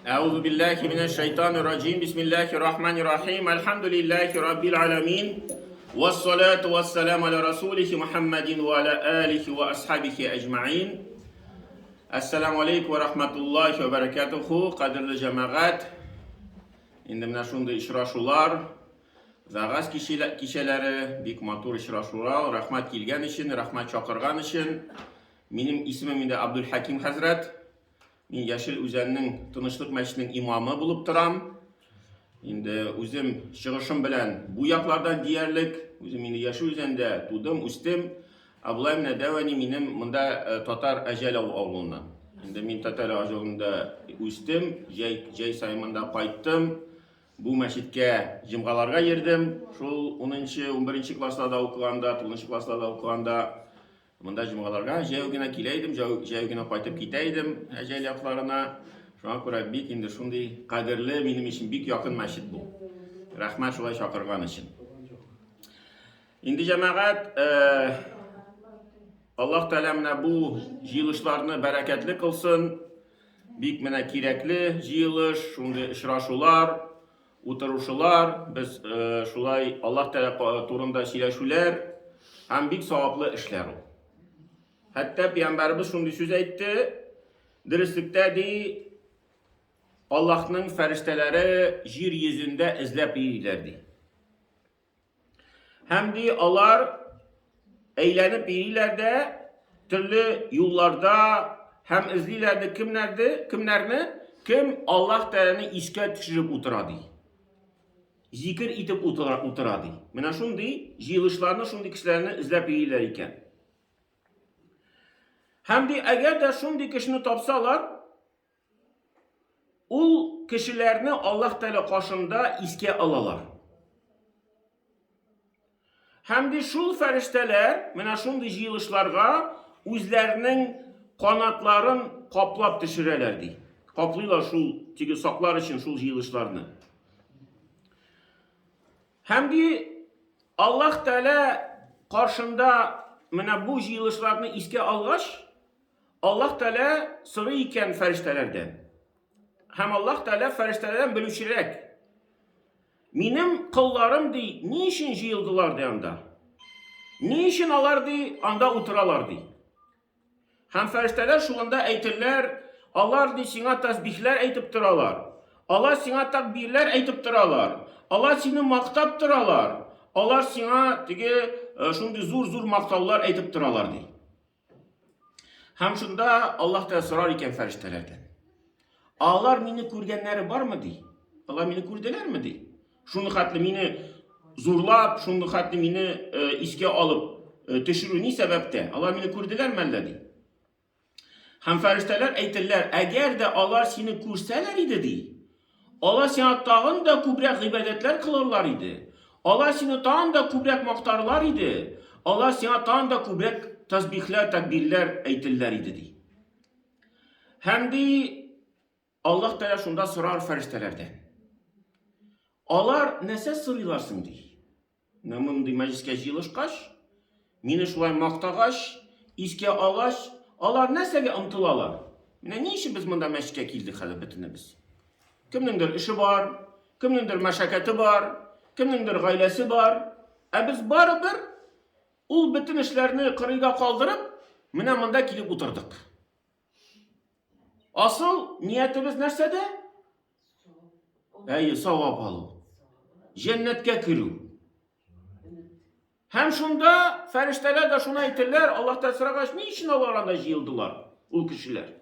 Әгъузу биллахи минәш шайтанир раҗим. Бисмиллахир рахманир рахим. Әлхәмдүлиллахи раббил аламин. Вассалату вассалам аля расулихи Мухаммадин ва аля алихи ва асхабихи әҗмәин. Ассаламу алейкум ва рахматуллахи ва баракатуху. Кадерле җәмәгать. Инде менә шундый очрашулар, вәгазь кичәләре, бик матур очрашулар. Рәхмәт килгән өчен, рәхмәт чакырган өчен. Минем исемем инде Абдулхаким хәзрәт. Мин Яшел Үзәннең Тынычлык мәчетенең имамы булып торам. Инде үзем чыгышым белән бу яклардан диярлек. Үзем инде Яшел Үзәндә тудым, үстем. Ә болай менә дәү әни минем монда э, Татар Әҗәл авылыннан. Инде мин Татар Әҗәлендә үстем, җәй, җәй саен монда кайттым. Бу мәчеткә җомгаларга йөрдем. Шул 10-нчы, 11 классларда укыганда, 9 классларда укыганда Монда җомгаларга җәяү генә килә идем, җәяү генә кайтып китә идем Әҗәл якларына. Шуңа күрә бик инде шундый кадерле, минем өчен бик якын мәчет бу. Рәхмәт шулай чакырган өчен. Инде җәмәгать, э, Аллаһ Тәгалә менә бу җыелышларны бәрәкәтле кылсын. Бик менә кирәкле җыелыш, шундый очрашулар, утырушылар, без э, шулай Аллаһ Тәгалә турында сөйләшүләр һәм бик саваплы эшләр ул. Хәтта пәйгамбәребез шундый сүз әйтте, дөреслектә ди, Аллаһның фәрештәләре җир йөзендә эзләп йөриләр ди. Һәм ди алар әйләнеп йөриләр дә төрле юлларда һәм эзлиләр ди кемнәрде, кемнәрне, кем Аллаһ Тәгаләне искә төшереп утыра ди. Зикер итеп утыра, утыра ди. Менә шундый җыелышларны, шундый кешеләрне эзләп йөриләр икән. Һәм ди, әгәр дә шундый кешене тапсалар, Ул кешеләрне Аллаһ Тәгалә каршында искә алалар. Һәм ди шул фәрештәләр менә шундый җыелышларга үзләренең канатларын каплап төшерәләр ди. Каплыйлар шул теге саклар өчен шул җыелышларны. Һәм ди Аллаһ Тәгалә каршында менә бу җыелышларны искә алгач, Аллаһ Тәгалә сорый икән фәрештәләрдән. Һәм Аллаһ Тәгалә фәрештәләрдән белүчерәк. Минем колларым ди, ни өчен җыелдылар ди анда? Ни өчен алар ди анда утыралар ди? Һәм фәрештәләр шулында әйтерләр, алар ди сиңа тәсбихләр әйтеп торалар. Алар сиңа такбирләр әйтеп торалар. Алар сине мактап торалар. Алар сиңа теге э, шундый зур-зур мактаулар әйтеп торалар ди. Һәм шунда Аллаһ Тәгалә сорар икән фәрештәләрдән. Алар мине күргәннәре бармы ди? Алар мине күрделәрме ди? Шуны хәтле мине зурлап, шуны хәтле мине э, искә алып э, төшерү ни сәбәптә? Алар мине күрделәрме әллә ди? Һәм фәрештәләр әйтерләр, әгәр дә алар сине күрсәләр иде ди, Алар сиңа тагын да күбрәк гыйбадәтләр кылырлар иде. Алар сине тагын да күбрәк мактарлар иде. Алар сиңа тагын да күбрәк тәсбихләр, тәкбирләр әйтерләр иде, ди. Һәм ди, Аллаһ Тәгалә шунда сорар фәрештәләрдән. Алар нәрсә сорыйлар соң, ди. Менә мондый мәҗлескә җыелышкач, мине шулай мактагач, искә алгач, алар нәрсәгә омтылалар? Менә ни өчен без монда мәчеткә килдек хәзер бөтенебез? Кемнеңдер эше бар, кемнеңдер мәшәкате бар, кемнеңдер гаиләсе бар. Ә без барыбер ул бөтен эшләрне кырыйга калдырып, менә монда килеп утырдык. Асыл ниятебез нәрсәдә? Әйе, савап алу. Җәннәткә керү. Һәм шунда фәрештәләр дә шуны әйтерләр, Аллаһтан сорагач, ни өчен алар анда җыелдылар, ул кешеләр?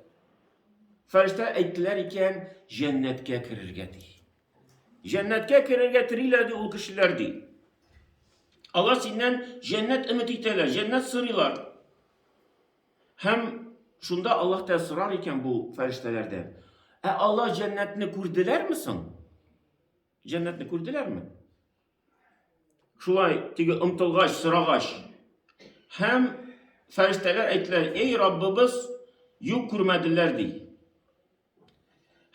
Фәрештә әйттеләр икән, җәннәткә керергә ди. Җәннәткә керергә телиләр ди ул кешеләр ди. Алар синнән җәннәт өмет итәләр, җәннәт сорыйлар. Һәм шунда Аллаһ Тәгалә сорар икән бу фәрештәләрдән, Ә алар җәннәтне күрделәрме соң? Җәннәтне күрделәрме? Шулай теге омтылгач, сорагач. Һәм фәрештәләр әйттеләр, Эй Раббыбыз, юк күрмәделәр ди.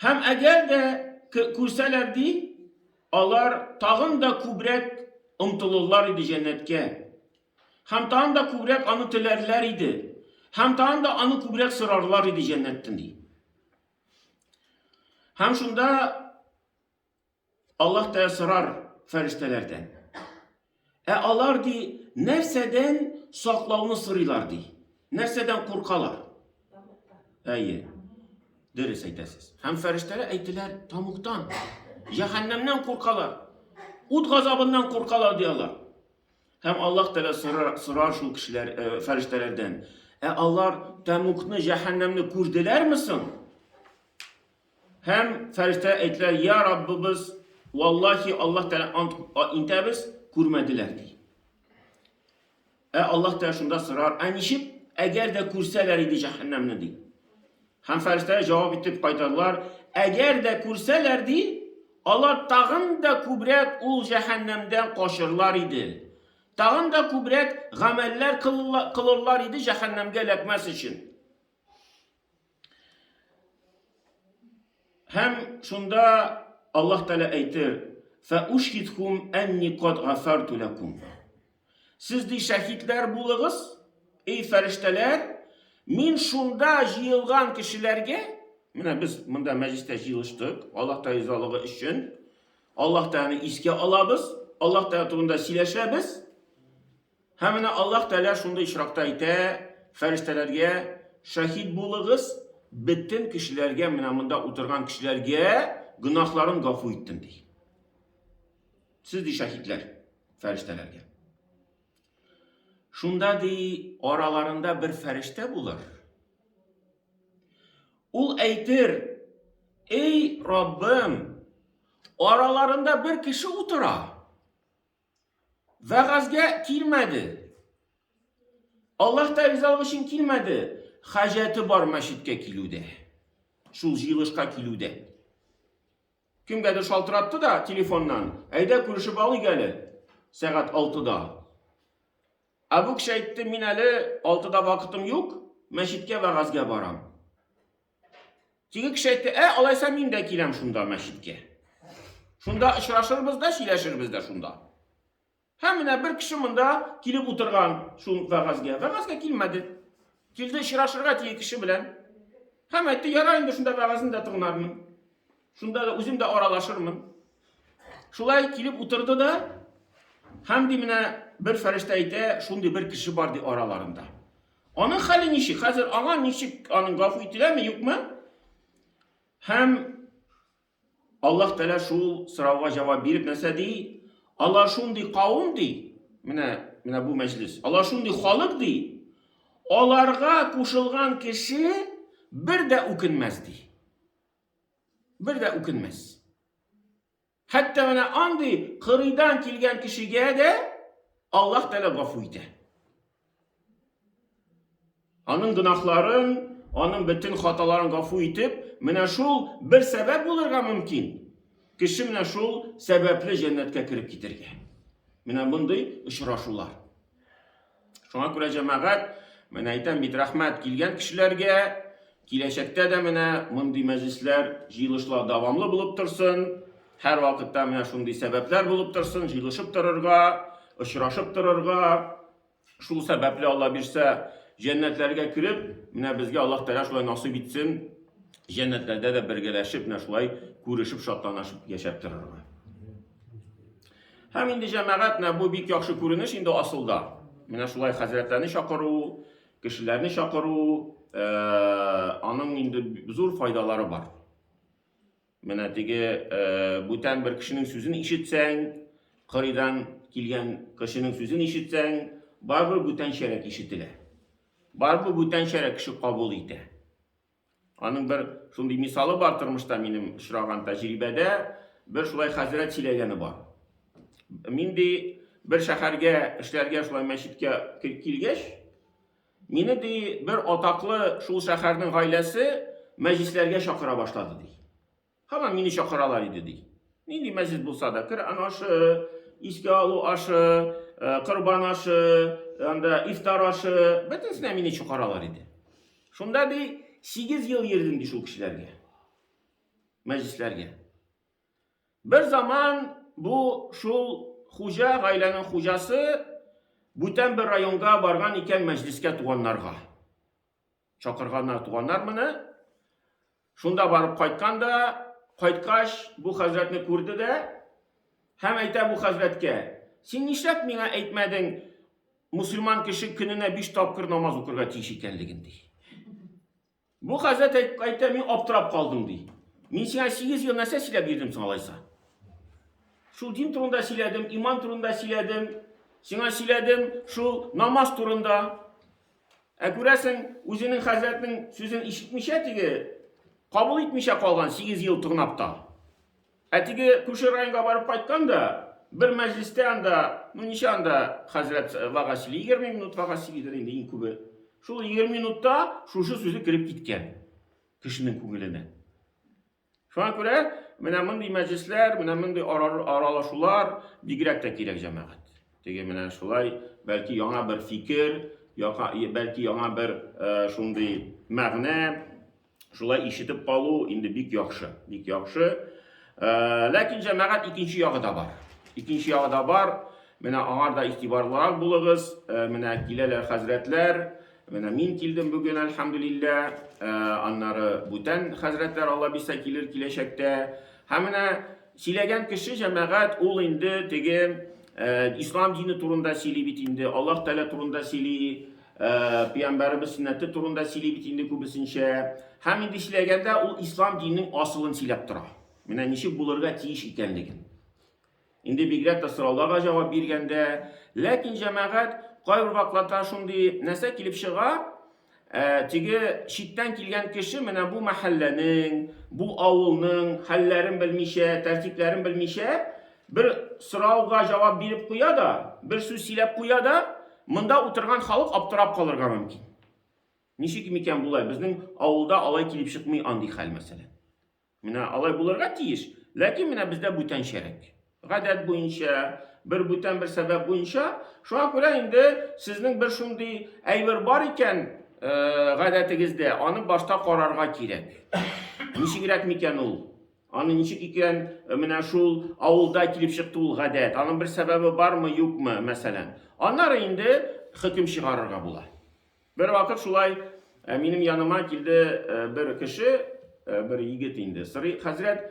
Һәм әгәр дә күрсәләр ди, алар тагын да күбрәк омтылырлар иде җәннәткә. Һәм тагын да күбрәк аны теләрләр иде. Һәм тагын да аны күбрәк сорарлар иде җәннәттән ди. Һәм шунда Аллаһ Тәгалә сорар фәрештәләрдән. Ә алар ди, нәрсәдән саклауны сорыйлар ди? Нәрсәдән куркалар? Әйе. Дөрес әйтәсез. Һәм фәрештәләр әйттеләр, тамуктан, җәһәннәмнән куркалар. Ут газабыннан куркалар ди алар. Һәм Аллаһ Тәгалә сорар, сорар шул кешеләр, э, фәрештәләрдән. Ә алар тәмукны, җәһәннәмне күрделәрме соң? Һәм фәрештә әйттеләр, Я Раббыбыз, валлахи Аллаһ Тәгалә ант итәбез, күрмәделәр, ди. Ә Аллаһ Тәгалә шунда сорар, ә ничек, әгәр дә күрсәләр иде җәһәннәмне, ди. Һәм фәрештәләр җавап итеп кайтардылар, әгәр дә күрсәләр, ди, алар тагын да күбрәк ул җәһәннәмдән качырлар иде. Тагын да күбрәк гамәлләр кылырлар иде җәһәннәмгә эләкмәс өчен. Һәм шунда Аллаһ Тәгалә әйтер, «Фәушһидхум әнни кад гафарту ләкум». Сез ди шәһидләр булыгыз, эй фәрештәләр, мин шунда җыелган кешеләргә, менә без монда мәҗлестә җыелыштык, Аллаһ Тәгалә ризалыгы өчен, Аллаһ Тәгаләне искә алабыз, Аллаһ Тәгалә турында сөйләшәбез. Һәм менә Аллаһ Тәгалә шундый очракта әйтә фәрештәләргә, Шаһит булыгыз, бөтен кешеләргә, менә монда утырган кешеләргә гөнаһларын гафу иттем, ди. Сез ди шаһитләр фәрештәләргә. Шунда ди араларында бер фәрештә булыр. Ул әйтер, Эй, Раббым, араларында бер кеше утыра. Вәгазьгә килмәде. Аллаһ та ризалыгы өчен килмәде. Хаҗәте бар мәчеткә килүдә. Шул җыелышка килүдә. Кемгәдер шалтыратты да телефоннан, әйдә күрешеп алыйк әле, сәгать 6-да. Ә бу кеше әйтте, мин әле 6-да вакытым юк, мәчеткә вәгазьгә барам. Теге кеше әйтте, ә, алайса мин дә киләм шунда мәчеткә. Шунда очрашырбыз да, сөйләшербез дә шунда. Һәм менә бер кеше монда килеп утырган шул вәгазьгә. Вәгазьгә килмәде. Килде очрашырга теге кеше белән. Һәм әйтте, ярар инде шунда вәгазен дә тыңлармын. Шунда да үзем дә аралашырмын. Шулай килеп утырды да, һәм ди менә бер фәрештә әйтә, шундый бер кеше бар ди араларында. Аның хәле ничек? Хәзер аңа ничек, аның гафу ителәме, юкмы? Һәм Аллаһ Тәгалә шул сорауга җавап биреп нәрсә ди? Алар шундый кавым ди. Менә, менә бу мәҗлес. Алар шундый халык ди. Аларга кушылган кеше бер дә үкенмәс ди. Бер дә үкенмәс. Хәтта менә андый кырыйдан килгән кешегә дә Аллаһ Тәгалә гафу итә. Аның гөнаһларын, аның бөтен хаталарын гафу итеп, менә шул бер сәбәп булырга мөмкин. Кеше менә шул сәбәпле җәннәткә кереп китергә. Менә мондый очрашулар. Шуңа күрә җәмәгать, менә әйтәм бит, рәхмәт килгән кешеләргә, киләчәктә дә менә мондый мәҗлесләр, җыелышлар дәвамлы булып торсын. Һәр вакытта менә шундый сәбәпләр булып торсын, җыелышып торырга, очрашып торырга. Шул сәбәпле Алла бирсә, җәннәтләргә кереп, менә безгә Аллаһ Тәгалә шулай насыйп итсен, җәннәтләрдә дә бергәләшеп, менә шулай күрешеп, шатланышып яшәп торырга. Һәм инде җәмәгать, менә бу бик яхшы күренеш инде асылда. Менә шулай хәзрәтләрне чакыру, кешеләрне чакыру, э, аның инде зур файдалары бар. Менә теге э, бүтән бер кешенең сүзен ишетсәң, кырыйдан килгән кешенең сүзен ишетсәң, барыбер бүтәнчәрәк ишетелә. Барыбер бүтәнчәрәк кеше кабул итә. Аның бер шундый мисалы бар тормышта минем очраган тәҗрибәдә, бер шулай хәзрәт сөйләгәне бар. Мин ди бер шәһәргә эшләргә шулай мәчеткә килгәч, мине ди бер атаклы шул шәһәрнең гаиләсе мәҗлесләргә чакыра башлады ди. Һаман мине чакыралар иде, ди. Нинди мәҗлес булса да, Коръән ашы, искә алу ашы, э, корбан ашы, анда ифтар ашы, бөтенесенә мине чакыралар иде. Шунда ди, 8 ел йөрдем ди шул кешеләргә. Мәҗлесләргә. Бер заман бу шул хуҗа, гаиләнең хуҗасы бүтән бер районга барган икән мәҗлескә туганнарга. Чакырганнар туганнар моны. Шунда барып кайткан да, Кайткач, бу хәзрәтне күрде дә һәм әйтә бу хәзрәткә, Син нишләп миңа әйтмәдең, мусульман кеше көненә биш тапкыр намаз укырга тиеш икәнлеген, ди. Бу хәзрәт әйтә, мин аптырап калдым, ди. Мин сиңа 8 ел нәрсә сөйләп йөрдем соң алайса? Шул дин турында сөйләдем, иман турында сөйләдем, сиңа сөйләдем шул намаз турында. Ә күрәсең, үзенең хәзрәтнең сүзен ишетмичә теге кабул итмичә калган 8 ел тырнапта. Ә теге күрше районга барып кайткан да, бер мәҗлестә анда, ну ничә анда хәзрәт вәгазь сөйли, 20 минут вәгазь сөйлидер инде иң күбе. Шул 20 минутта шушы сүзе кереп киткән кешенең күңеленә. Шуңа күрә менә мондый мәҗлесләр, менә мондый аралашулар бигрәк тә кирәк, җәмәгать. Теге менә шулай, бәлки яңа бер фикер, бәлки яңа бер э, шундый мәгънә шулай ишетеп калу инде бик яхшы, бик яхшы. Э, ләкин җәмәгать икенче ягы да бар. Икенче ягы да бар. Менә аңар да игътибарлырак булыгыз. Э, менә киләләр хәзрәтләр, Менә мин килдем бүген, әлхәмдүлиллә. Э, аннары бүтән хәзрәтләр Алла бирсә килер киләчәктә. Һәм менә сөйләгән кеше җәмәгать ул инде теге э, ислам дине турында сөйли бит инде, Аллаһ Тәгалә турында сөйли, э, пәйгамбәребез сөннәте турында сөйли бит инде күбесенчә. Һәм инде сөйләгәндә ул ислам диненең асылын сөйләп тора. Менә ничек булырга тиеш икәнлеген. Инде бигрәк тә сорауларга җавап биргәндә. Ләкин, җәмәгать, кайбер вакытларда шундый нәрсә килеп чыга, ә, теге читтән килгән кеше менә бу мәхәлләнең, бу авылның хәлләрен белмичә, тәртипләрен белмичә, бер сорауга җавап биреп куя да, бер сүз сөйләп куя да, монда утырган халык аптырап калырга мөмкин. Ничек микән болай? Безнең авылда алай килеп чыкмый андый хәл, мәсәлән. Менә алай булырга тиеш, ләкин менә бездә бүтәнчәрәк. Гадәт буенча, бер бүтән бер сәбәп буенча, шуңа күрә инде сезнең бер шундый әйбер бар икән, э, гадәтегездә, аны башта карарга кирәк. Ничегрәк микән ул? Аны ничек икән, э, менә шул авылда килеп чыкты ул гадәт? Аның бер сәбәбе бармы, юкмы, мәсәлән. Аннары инде хөкем чыгарырга була. Бервакыт шулай э, минем яныма килде э, бер кеше, э, бер егет инде. Сорый, хәзрәт,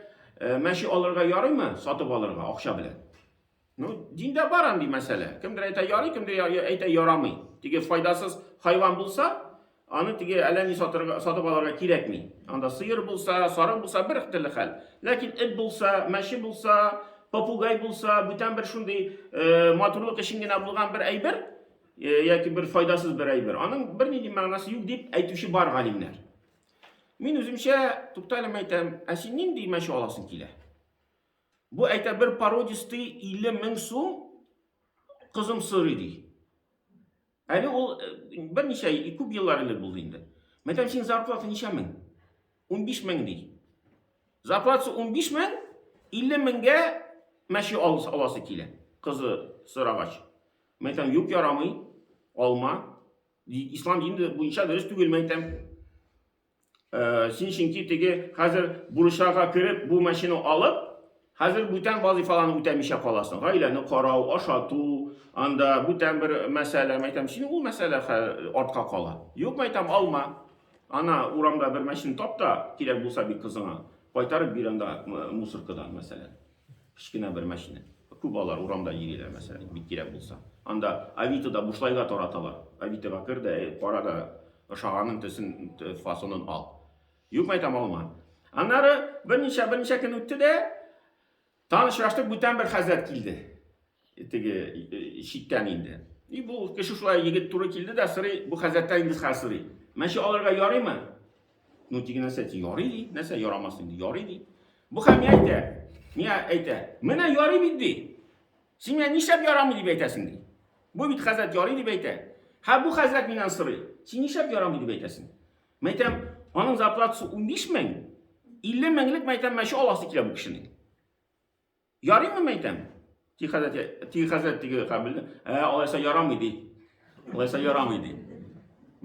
мәче алырга ярыймы, сатып алырга акча белән? Ну, диндә бар андый мәсьәлә. Кемдер әйтә ярый, кемдер әйтә ярамый. Теге файдасыз хайван булса, аны теге әллә ни сатырга, сатып алырга кирәкми. Анда сыер булса, сарык булса бер төрле хәл. Ләкин эт булса, мәче булса, попугай булса, бүтән бер шундый матурлык өчен генә булган бер әйбер, Э, яки бер файдасыз бер әйбер. Аның бернинди мәгънәсе юк дип әйтүче бар галимнәр. Мин үземчә тукталым әйтәм, ә син нинди мәче аласың килә? Бу әйтә бер породистый 50 мең сум кызым сорый ди. Әле ул э, берничә күп еллар элек булды инде. Мәйтәм, син зарплата ничә мең? 15 мең ди. Зарплатасы 15 мең, 50 меңгә мәче аласы килә. Кызы сорагач. Мин әйтәм, юк, ярамый, алма. Ислам дине буенча дөрес түгел, мин әйтәм. Э, син чөнки теге хәзер бурычларга кереп, бу машина алып, хәзер бүтән вазифаларны үтәмичә каласың. Гаиләне карау, ашату, анда бүтән бер мәсьәлә, мин әйтәм, син ул мәсьәлә артка кала. Юк, мин әйтәм, алма. Ана урамда бер машина тап та, кирәк булса бик кызыңа, кайтарып бир анда мусоркадан, мәсәлән. Кечкенә бер машина. Күп алар урамда йөриләр, мәсәлән, бик кирәк булса. Анда Авитода бушлайга тараталар. Авитога кер дә, кара да, ошаганын төсен, фасонын ал. Юк, мәйтәм, алма. Аннары берничә берничә көн үтте дә, тагын очраштык, бүтән бер хәзрәт килде. Теге читтән инде. И бу кеше шулай егет туры килде дә сорый, бу хәзрәттән инде хәзер сорый. Мәче алырга ярыймы? Ну, теге нәрсә, ярый ди, нәрсә ярамас инде, ярый ди. Бу хәл ни әйтә? Миңа әйтә, менә ярый бит ди. Син миңа нишләп ярамый дип әйтәсең ди. Бу бит хәзрәт ярый дип әйтә. Һә бу хәзрәт миннән сорый. Син нишләп ярамый дип әйтәсең? Мин әйтәм, аның зарплатасы 15 мең, 50 меңлек мәйтәм мәче аласы килә бу кешенең. Ярыймы, мәйтәм? Ти хәзрәт, ти хәзрәт теге кабилне, ә алайса ярамый ди. Алайса ярамый ди.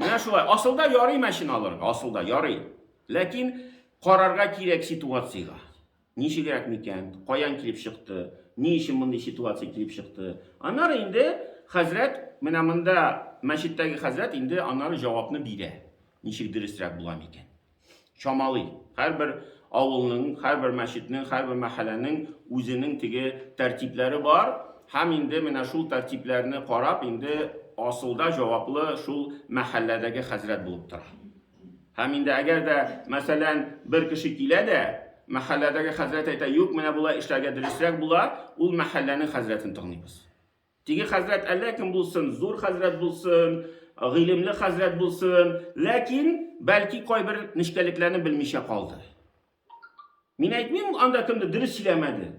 Менә шулай, асылда ярый машина алырга, асылда ярый. Ләкин карарга кирәк ситуациягә. Ничегрәк микән, каян килеп чыкты, ни өчен мондый ситуация килеп чыкты. Аннары инде хәзрәт, менә монда мәчеттәге хәзрәт инде аннары җавапны бирә. Ничек дөресрәк була микән? Чамалый. Һәрбер авылның, һәрбер мәчетнең, һәрбер мәхәлләнең үзенең теге тәртипләре бар һәм инде менә шул тәртипләрне карап инде асылда җаваплы шул мәхәлләдәге хәзрәт булып тора. Һәм инде әгәр дә, мәсәлән, бер кеше килә дә, мәхәлләдәге хәзрәт әйтә, юк, менә болай эшләргә дөресрәк була, ул мәхәлләнең хәзрәтен тыңлыйбыз. Теге хәзрәт әллә кем булсын, зур хәзрәт булсын, гыйлемле хәзрәт булсын, ләкин бәлки кайбер нечкәлекләрне белмичә калды. Мин әйтмим, анда кемдер дөрес сөйләмәде.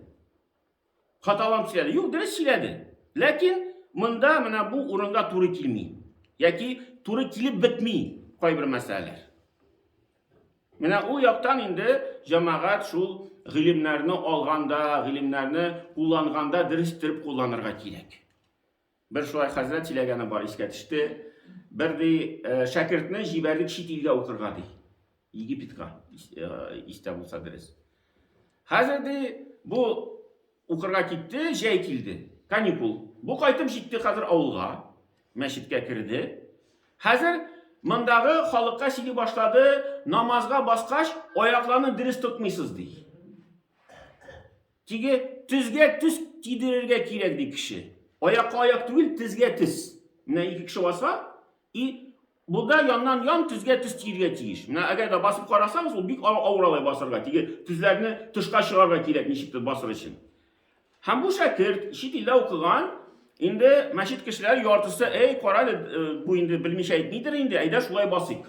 Хаталанып сөйләде. Юк, дөрес сөйләде. Ләкин монда менә бу урынга туры килми. Яки туры килеп бетми кайбер мәсьәләләр. Менә ул яктан инде җәмәгать шул гыйлемнәрне алганда, гыйлемнәрне кулланганда дөрес иттереп кулланырга кирәк. Бер шулай хәзрәт сөйләгәне бар, искә төште. Бер ди, э, шәкертне җибәрдек чит илгә укырга ди. Египетка, э, истә булса дөрес. Хәзер ди, бу укырга китте, җәй килде, каникул. Бу кайтып җитте хәзер авылга, мәчеткә керде. Хәзер мондагы халыкка сөйли башлады, намазга баскач, аякларны дөрес тотмыйсыз, ди. Теге тезгә төз тидерергә кирәк, ди кеше. Аякка аяк түгел, тезгә тез. Менә ике кеше баса, и бу да яннан ян тезгә тез тиергә тиеш. Менә әгәр дә басып карасагыз, ул бик авыр алай басырга. Теге тезләрне тышка чыгарга кирәк, ничектер басыр өчен. Һәм бу шәкерт чит илдә укыган, инде мәчет кешеләре яртысы, эй, кара әле, э, бу инде белмичә әйтмидер инде, әйдә шулай басыйк.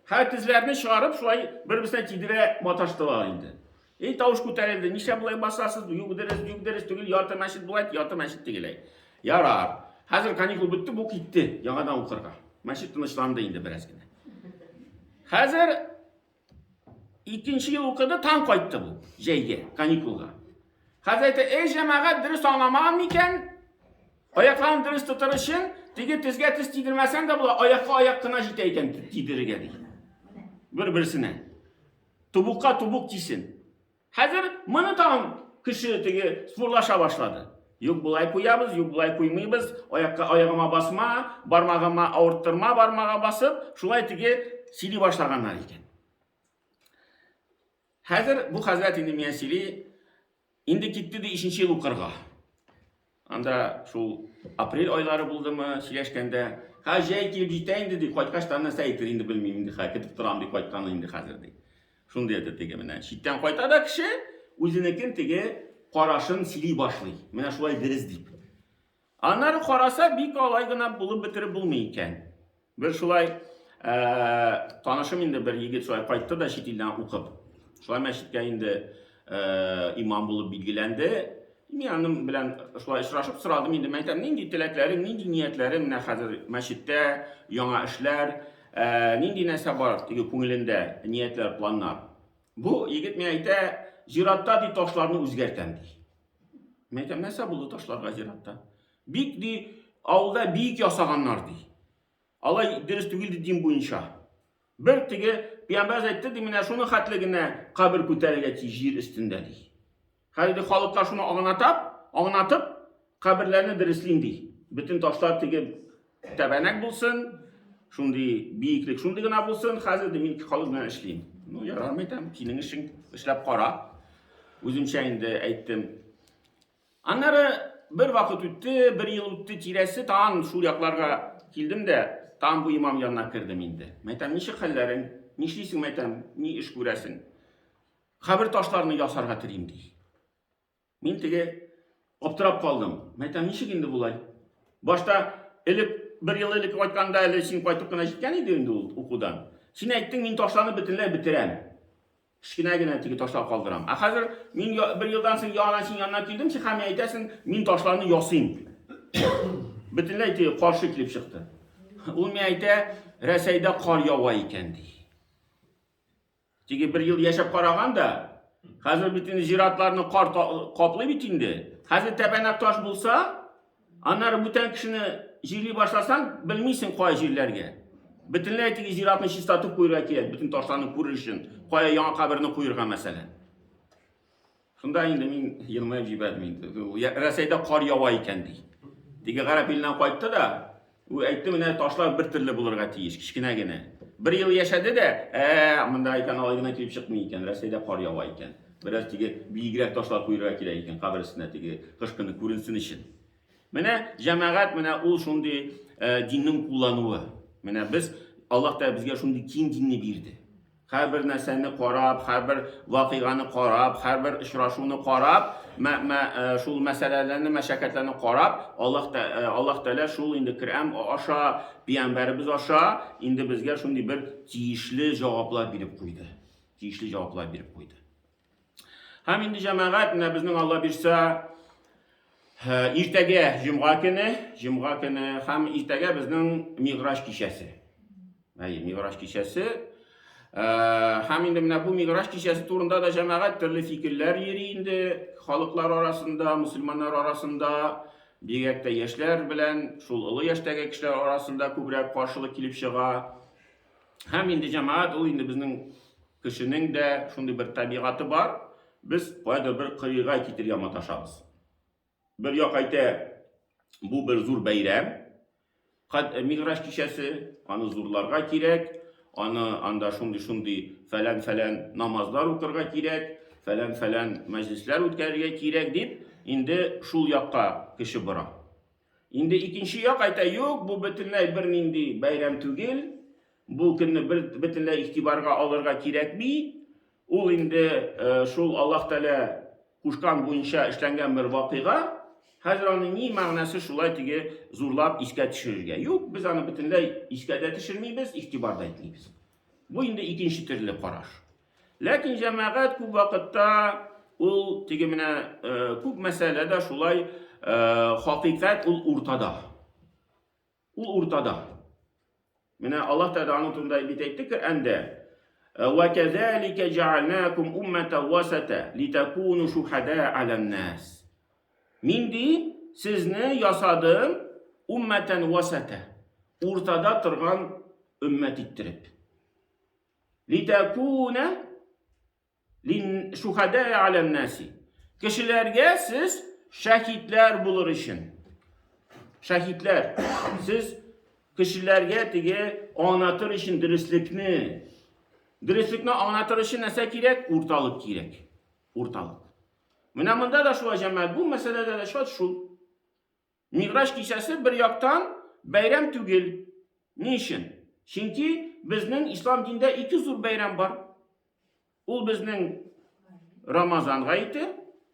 Һәр тезләрне чыгарып, шулай бер-берсенә тидерә маташтылар инде. Эй, тавыш күтәрелде, нишләп болай басасыз? Юк дөрес, юк дөрес түгел, ярты мәчет болай, ярты мәчет тегеләй. Ярар. Хәзер каникул бетте, бу китте яңадан укырга. Мәчет тынычланды инде бераз генә. Хәзер Икенче ел укыды, таң кайтты бу, җәйгә, каникулга. Хәзер әйтә, эй, җәмәгать, дөрес аңламаган микән? Аякларын дөрес тотыр өчен, теге тезгә тез тидермәсәң дә була, аякка аяк кына җитә икән тидерергә ди. Бер-берсенә. Тубукка тубук тисен. Хәзер моны тагын кеше теге спорлаша башлады. Юк болай куябыз, юк болай куймыйбыз, аякка аягыма басма, бармагыма авырттырма бармага басып, шулай теге сөйли башлаганнар икән. Хәзер бу хәзрәт инде миңа сөйли, инде китте ди өченче ел укырга. Анда шул апрель айлары булдымы, сөйләшкәндә, ха җәй килеп җитә инде ди, кайткач та нәрсә әйтер инде белмим инде, ха көтеп торам ди кайтканын инде хәзер ди. Шундый әйтә теге менә. Читтән кайта да кеше үзенекен теге карашын сөйли башлый. Менә шулай дөрес дип. Аннары караса, бик алай гына булып бетереп булмый икән. Бер шулай ә, танышым инде бер егет шулай кайтты да чит илдән укып. Шулай мәчеткә инде ә, имам булып билгеләнде. Мин аның белән шулай очрашып сорадым инде, мен әйтәм, нинди теләкләрең, нинди ниятләрең менә хәзер мәчеттә, яңа эшләр, ә, нинди нәрсә бар теге күңелендә, ниятләр, планнар. Бу егет миңа әйтә, зиратта ди ташларны үзгәртәм ди. Мин әйтәм, нәрсә булды ташларга зиратта? Бик ди, авылда биек ясаганнар ди. Алай дөрес түгел ди дин буенча. Бер теге пәйгамбәр әйтте ди, менә шуны хәтле генә кабер күтәрергә тиеш җир өстендә ди. Хәзер ди халыкка шуны аңлатып, аңлатып каберләрне дөреслим ди. Бөтен ташлар теге тәбәнәк булсын, шундый биеклек шундый гына булсын, хәзер ди мин халык белән эшлим. Ну, ярар, әйтәм, синең эшең, эшләп кара. Үземчә инде әйттем. Аннары бер вакыт үтте, бер ел үтте тирәсе, тагын шул якларга килдем дә, тагын бу имам янына кердем инде. Мәйтәм, ничек хәлләрең? Нишлисең, мәйтәм, ни эш күрәсең? Кабер ташларны ясарга телим, ди. Мин теге аптырап калдым. Мәйтәм, ничек инде болай? Башта элек бер ел элек кайтканда әле син кайтып кына җиткән иде инде ул укудан. Син әйттең, мин ташларны бөтенләй бетерәм. Кечкенә генә теге ташлар калдырам. Ә хәзер мин бер елдан соң яңадан син янына килдем, син һәм әйтәсең, мин ташларны ясыйм. Бөтенләй теге каршы килеп чыкты. Ул миңа әйтә, Рәсәйдә кар ява икән ди. Теге бер ел яшәп караган да, хәзер бит инде зиратларны кар каплый бит инде. Хәзер тәбәнәк таш булса, Аннары бүтән кешене җирли башласаң, белмисең кая җирләргә. Бөтенләй теге зиратны чистартып куярга кирәк, бөтен ташларны күрер өчен, кая яңа каберне куярга мәсәлән. Шунда инде мин елмаеп җибәрдем инде. Рәсәйдә кар ява икән ди. Теге гарәп иленнән кайтты да, ул әйтте, менә ташлар бер төрле булырга тиеш, кечкенә генә. Бер ел яшәде дә, ә, монда икән алай гына килеп чыкмый икән, Рәсәйдә кар ява икән. Бераз теге биегрәк ташлар куерга кирәк икән кабер өстенә теге кыш көне күренсен өчен. Менә җәмәгать, менә ул шундый э, диннең куллануы. Менә без Аллаһ Тәгалә безгә шундый киң динне бирде. Һәрбер нәрсәне карап, һәрбер вакыйганы карап, һәрбер очрашуны карап, мә, мә, э, шул мәсьәләләрне, мәшәкатьләрне карап, Аллаһ та, э, Аллаһ Тәгалә шул инде Коръән аша, пәйгамбәребез аша инде безгә шундый бер тиешле җаваплар биреп куйды. Тиешле җаваплар биреп куйды. Һәм инде җәмәгать, менә безнең Алла бирсә, э, иртәгә җомга көне, җомга көне һәм иртәгә безнең Миграҗ кичәсе. Әйе, Миграҗ кичәсе. Э, һәм инде менә бу Миграҗ кичәсе турында да җәмәгать төрле фикерләр йөри инде халыклар арасында, мөселманнар арасында, бигрәк тә яшьләр белән шул олы яшьтәге кешеләр арасында күбрәк каршылык килеп чыга. Һәм инде җәмәгать ул инде безнең кешенең дә шундый бер табигате бар. Без кайдыр бер кырыйга китергә маташабыз. Бер як әйтә, бу бер зур бәйрәм. Э, Миграш кичәсе, аны зурларга кирәк, аны анда шундый-шундый фәлән-фәлән намазлар укырга кирәк, фәлән-фәлән мәҗлесләр үткәрергә кирәк дип, инде шул якка кеше бора. Инде икенче як әйтә, юк, бу бөтенләй бернинди бәйрәм түгел, бу көнне бер бөтенләй игътибарга алырга кирәкми. Ул инде э, шул Аллаһ Тәгалә кушкан буенча эшләнгән бер вакыйга. Хәзер аны ни мәгънәсе шулай теге зурлап искә төшерергә? Юк, без аны бөтенләй искә дә төшермибез, игътибар да итмибез. Бу инде икенче төрле караш. Ләкин җәмәгать күп вакытта ул теге менә э, күп мәсьәләдә шулай э, хакыйкать ул уртада. Ул уртада. Менә Аллаһ Тәгалә аның турында бит әйтте Коръәндә. Ва казалика җаалнакум умматан васата литакуну шухада алан-нас. Мин ди сезне ясадым умматан васата. Уртада торган өммәт иттереп. Литакуна Лин шухадә алән наси. Кешеләргә сез шәһитләр булыр өчен. Шәһитләр. Сез кешеләргә теге аңлатыр өчен дөреслекне. Дөреслекне аңлатыр өчен нәрсә кирәк? Урталык кирәк. Урталык. Менә монда да шулай җәмәгать, бу мәсьәләдә дә шул. Миграҗ кичәсе бер яктан бәйрәм түгел. Ни өчен? Чөнки безнең ислам диндә ике зур бәйрәм бар. Ул безнең Рамазан гаете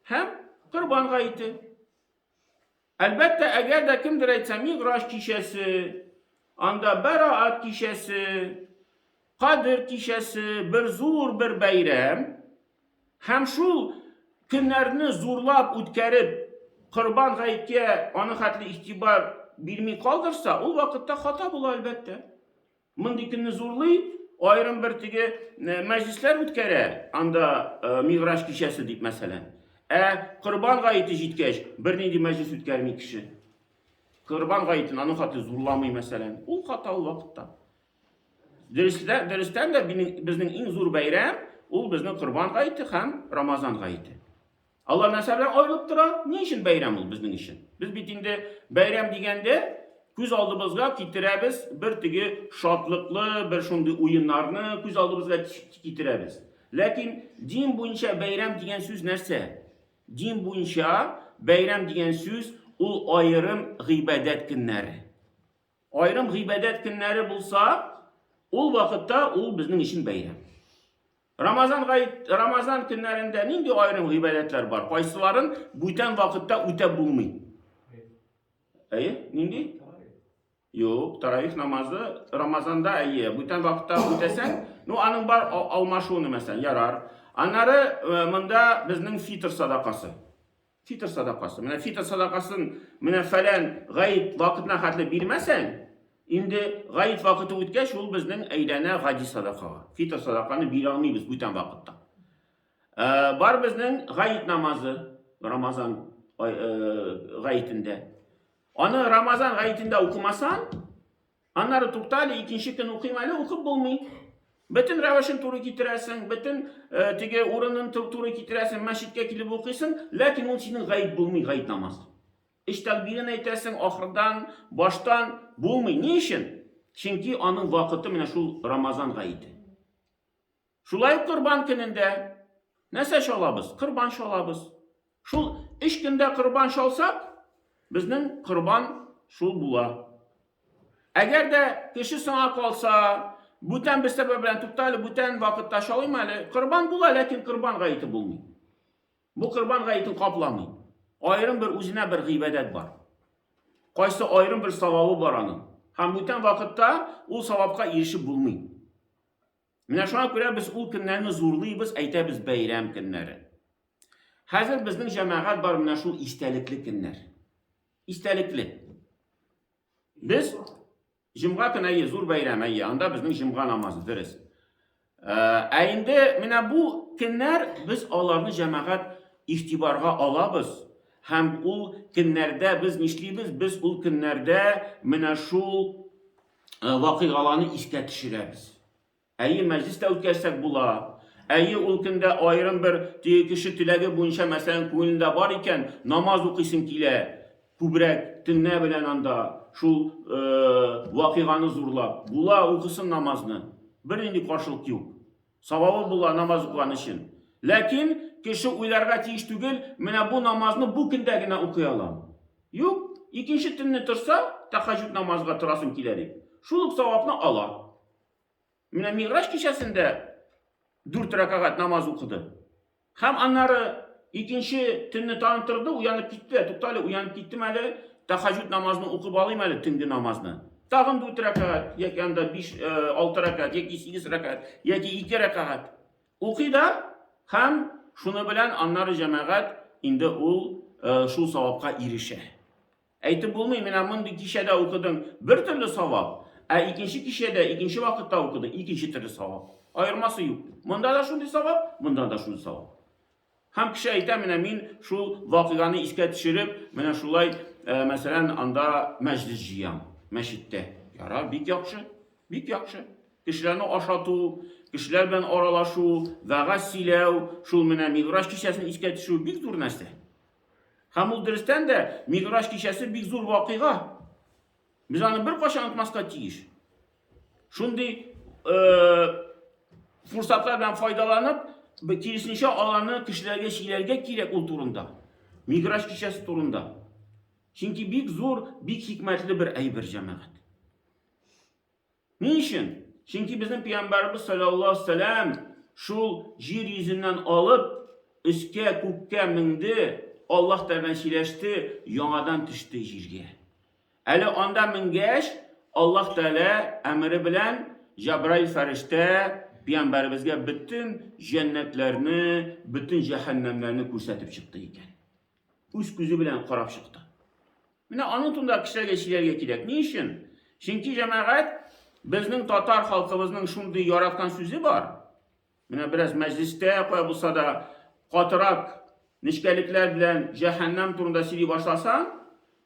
һәм Корбан гаете. Әлбәттә, әгәр дә кемдер әйтсә, Миграҗ кичәсе, анда Бәраат кичәсе, Кадер кичәсе, бер зур бер бәйрәм, Һәм шул көннәрне зурлап үткәреп, Корбан гаеткә аның хәтле игътибар бирми калдырса, ул вакытта хата була, әлбәттә. Мондый көнне зурлый, аерым бер теге э, мәҗлесләр үткәрә, анда э, Миграҗ кичәсе дип мәсәлән. Ә Корбан гаете җиткәч, бернинди мәҗлес үткәрми кеше. Корбан гаетен аның хәтле зурламый мәсәлән. Ул хата ул вакытта. Дөрестә, дөрестән дә безнең иң зур бәйрәм ул безнең Корбан гаете һәм Рамазан гаете. Алар нәрсә белән аерылып тора? Ни өчен бәйрәм ул безнең өчен? Без бит инде бәйрәм дигәндә күз алдыбызга китерәбез бер теге шатлыклы, бер шундый уеннарны күз алдыбызга китерәбез. Ләкин дин буенча бәйрәм дигән сүз нәрсә? Дин буенча бәйрәм дигән сүз ул аерым гыйбадәт көннәре. Аерым гыйбадәт көннәре булса, ул вакытта ул безнең өчен бәйрәм. Рамазан гает, Рамазан көннәрендә нинди аерым гыйбадәтләр бар? Кайсыларын бүтән вакытта үтәп булмый? Әйе, нинди? Юк, таравих намазы Рамазанда әйе, бүтән вакытта үтәсәң, ну аның бар алмашуны мәсәлән, ярар. Аннары э, монда безнең фитр садакасы. Фитр садакасы. Менә фитр садакасын менә фәлән гаит вакытына хәтле бирмәсәң, инде гаит вакыты үткәч, ул безнең әйләнә гади садакага. Фитр садаканы бирә алмыйбыз бүтән вакытта. Э, бар безнең гаит намазы Рамазан э, гаитендә. Аны Рамазан гаитендә укымасаң, Аннары тукта әле, икенче көн укыйм әле, укып булмый. Бөтен рәвешен туры китерәсең, бөтен э, теге урынын туры китерәсең, мәчеткә килеп укыйсың, ләкин ул синең гаеп булмый, гаеп намаз. Өч тәкбирен әйтәсең, ахырдан, баштан булмый. Ни өчен? Чөнки аның вакыты менә шул Рамазан гаете. Шулай ук Корбан көнендә нәрсә чалабыз? Корбан чалабыз. Шул өч көндә корбан чалсак, безнең корбан шул була. Әгәр дә кеше соңа калса, бүтән бер сәбәп белән тукта әле, бүтән вакытта чалыйм әле, корбан була, ләкин корбан гаете булмый. Бу корбан гаетен капламый. Аерым бер үзенә бер гыйбадәт бар. Кайсы аерым бер савабы бар аның. Һәм бүтән вакытта ул савапка ирешеп булмый. Менә шуңа күрә без ул көннәрне зурлыйбыз, әйтәбез бәйрәм көннәре. Хәзер безнең җәмәгать бар менә шул истәлекле көннәр. Истәлекле. Без җомга көне әйе, зур бәйрәм, әйе, анда безнең җомга намазы, дөрес. Ә инде менә бу көннәр без аларны җәмәгать игътибарга алабыз һәм ул көннәрдә без нишлибез? Без ул көннәрдә менә шул вакыйгаларны искә төшерәбез. Әйе, мәҗлес тә үткәрсәк була. Әйе, ул көндә аерым бер теге кеше теләге буенча, мәсәлән, күңелендә бар икән, намаз укыйсың килә, күбрәк төнлә белән анда шул вакыйганы зурлап. Була, укысын намазны. Бернинди каршылык юк. Савабы була намаз укыган өчен. Ләкин кеше уйларга тиеш түгел, менә бу намазны бу көндә генә укый алам. Юк, икенче төнне торса, тәхәҗүд намазга торасым килә дип, шул ук савапны ала. Менә Мигъраҗ кичәсендә дүрт рәкәгать намаз укыды. Һәм аннары икенче төнне тагын торды, уянып китте. Туктале, уянып киттем әле, тәхәҗүд намазны укып алыйм әле, төнге намазны. Тагын дүрт рәкәгать, яки анда биш, алты рәкәгать, яки сигез рәкәгать, яки ике рәкәгать. Укый да һәм шуны белән аннары җәмәгать инде ул шул савапка ирешә. Әйтеп булмый, менә мондый кичәдә укыдың бер төрле савап, ә икенче кичәдә, икенче вакытта укыдың икенче төрле савап. Аермасы юк. Монда да шундый савап, монда да шундый савап. Һәм кеше әйтә, менә мин шул вакыйганы искә төшереп, менә шулай, мәсәлән, анда мәҗлес җыям, мәчеттә. Ярар, бик яхшы, бик яхшы. Кешеләрне ашату, кешеләр белән аралашу, вәгазь сөйләү, шул менә Мигъраҗ кичәсен искә төшерү бик зур нәрсә. Һәм ул дөрестән дә Мигъраҗ кичәсе бик зур вакыйга. Без аны беркайчан онытмаска тиеш. Шундый форсатлар белән файдаланып, киресенчә аларны кешеләргә сөйләргә кирәк ул турында. Мигъраҗ кичәсе турында. Чөнки бик зур, бик хикмәтле бер әйбер, җәмәгать. Ни өчен? Чөнки безнең пәйгамбәребез саллаллаһу алейһи вәсәләм шул җир йөзеннән алып, өскә, күккә менде, Аллаһ Тәгалә белән сөйләште, яңадан төште җиргә. Әле анда менгәч, Аллаһ Тәгалә әмере белән Җабраил фәрештә пәйгамбәребезгә бөтен җәннәтләрне, бөтен җәһәннәмнәрне күрсәтеп чыкты икән. Үз күзе белән карап чыкты. Менә аның турында кешеләргә сөйләргә кирәк. Ни өчен? Чөнки җәмәгать безнең татар халкыбызның шундый яраткан сүзе бар. Менә бераз мәҗлестә кая булса да катырак нечкәлекләр белән җәһәннәм турында сөйли башласаң,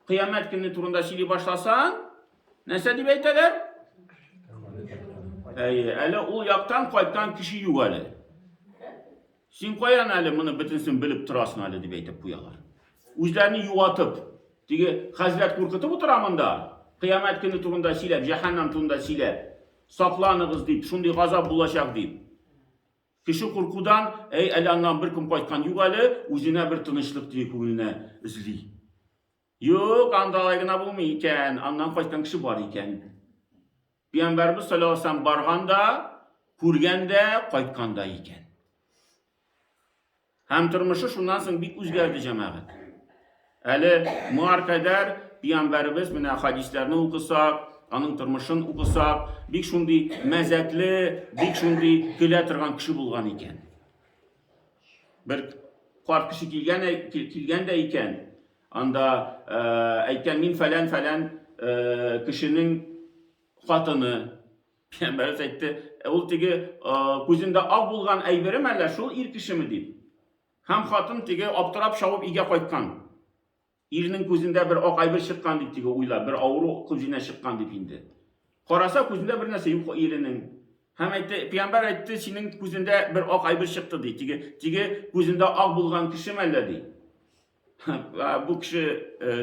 кыямәт көне турында сөйли башласаң, нәрсә дип әйтәләр? Әйе, әле ул яктан кайткан кеше юк әле. Син каян әле моны бөтенесен белеп торасың әле, дип әйтеп куялар. Үзләрен юатып, теге хәзрәт куркытып утыра монда, кыямәт көне турында сөйләп, җәһәннәм турында сөйләп, сакланыгыз дип, шундый газап булачак дип. Кеше куркудан, әй, әле аннан беркем кайткан юк әле, үзенә бер тынычлык теге күңеленә эзли. Юк, анда алай гына булмый икән, аннан кайткан кеше бар икән. Пәйгамбәрбез саллаллаһу алейһи вәсәлләм барган да, күргән дә, кайткан да икән. Һәм тормышы шуннан соң бик үзгәрде җәмәгать. Әле моңар кадәр пәйгамбәребез менә хадисләрне укысак, аның тормышын укысак, бик шундый мәзәкле, бик шундый көлә торган кеше булган икән. Бер карт кеше килгән, килгән дә икән, анда әйткән, мин фәлән-фәлән кешенең хатыны. Пәйгамбәребез әйтте, ул теге күзендә ак булган әйберем әллә шул ир кешеме дип. Һәм хатын теге аптырап чабып өйгә кайткан. Ирнең күзендә бер ак әйбер чыккан дип теге уйлап, бер авыру күзенә чыккан дип инде. Караса, күзендә бер нәрсә юк иренең. Һәм әйтте, пәйгамбәр әйтте, синең күзендә бер ак әйбер чыкты ди. Теге, теге күзендә ак булган кешеме әллә ди. Бу кеше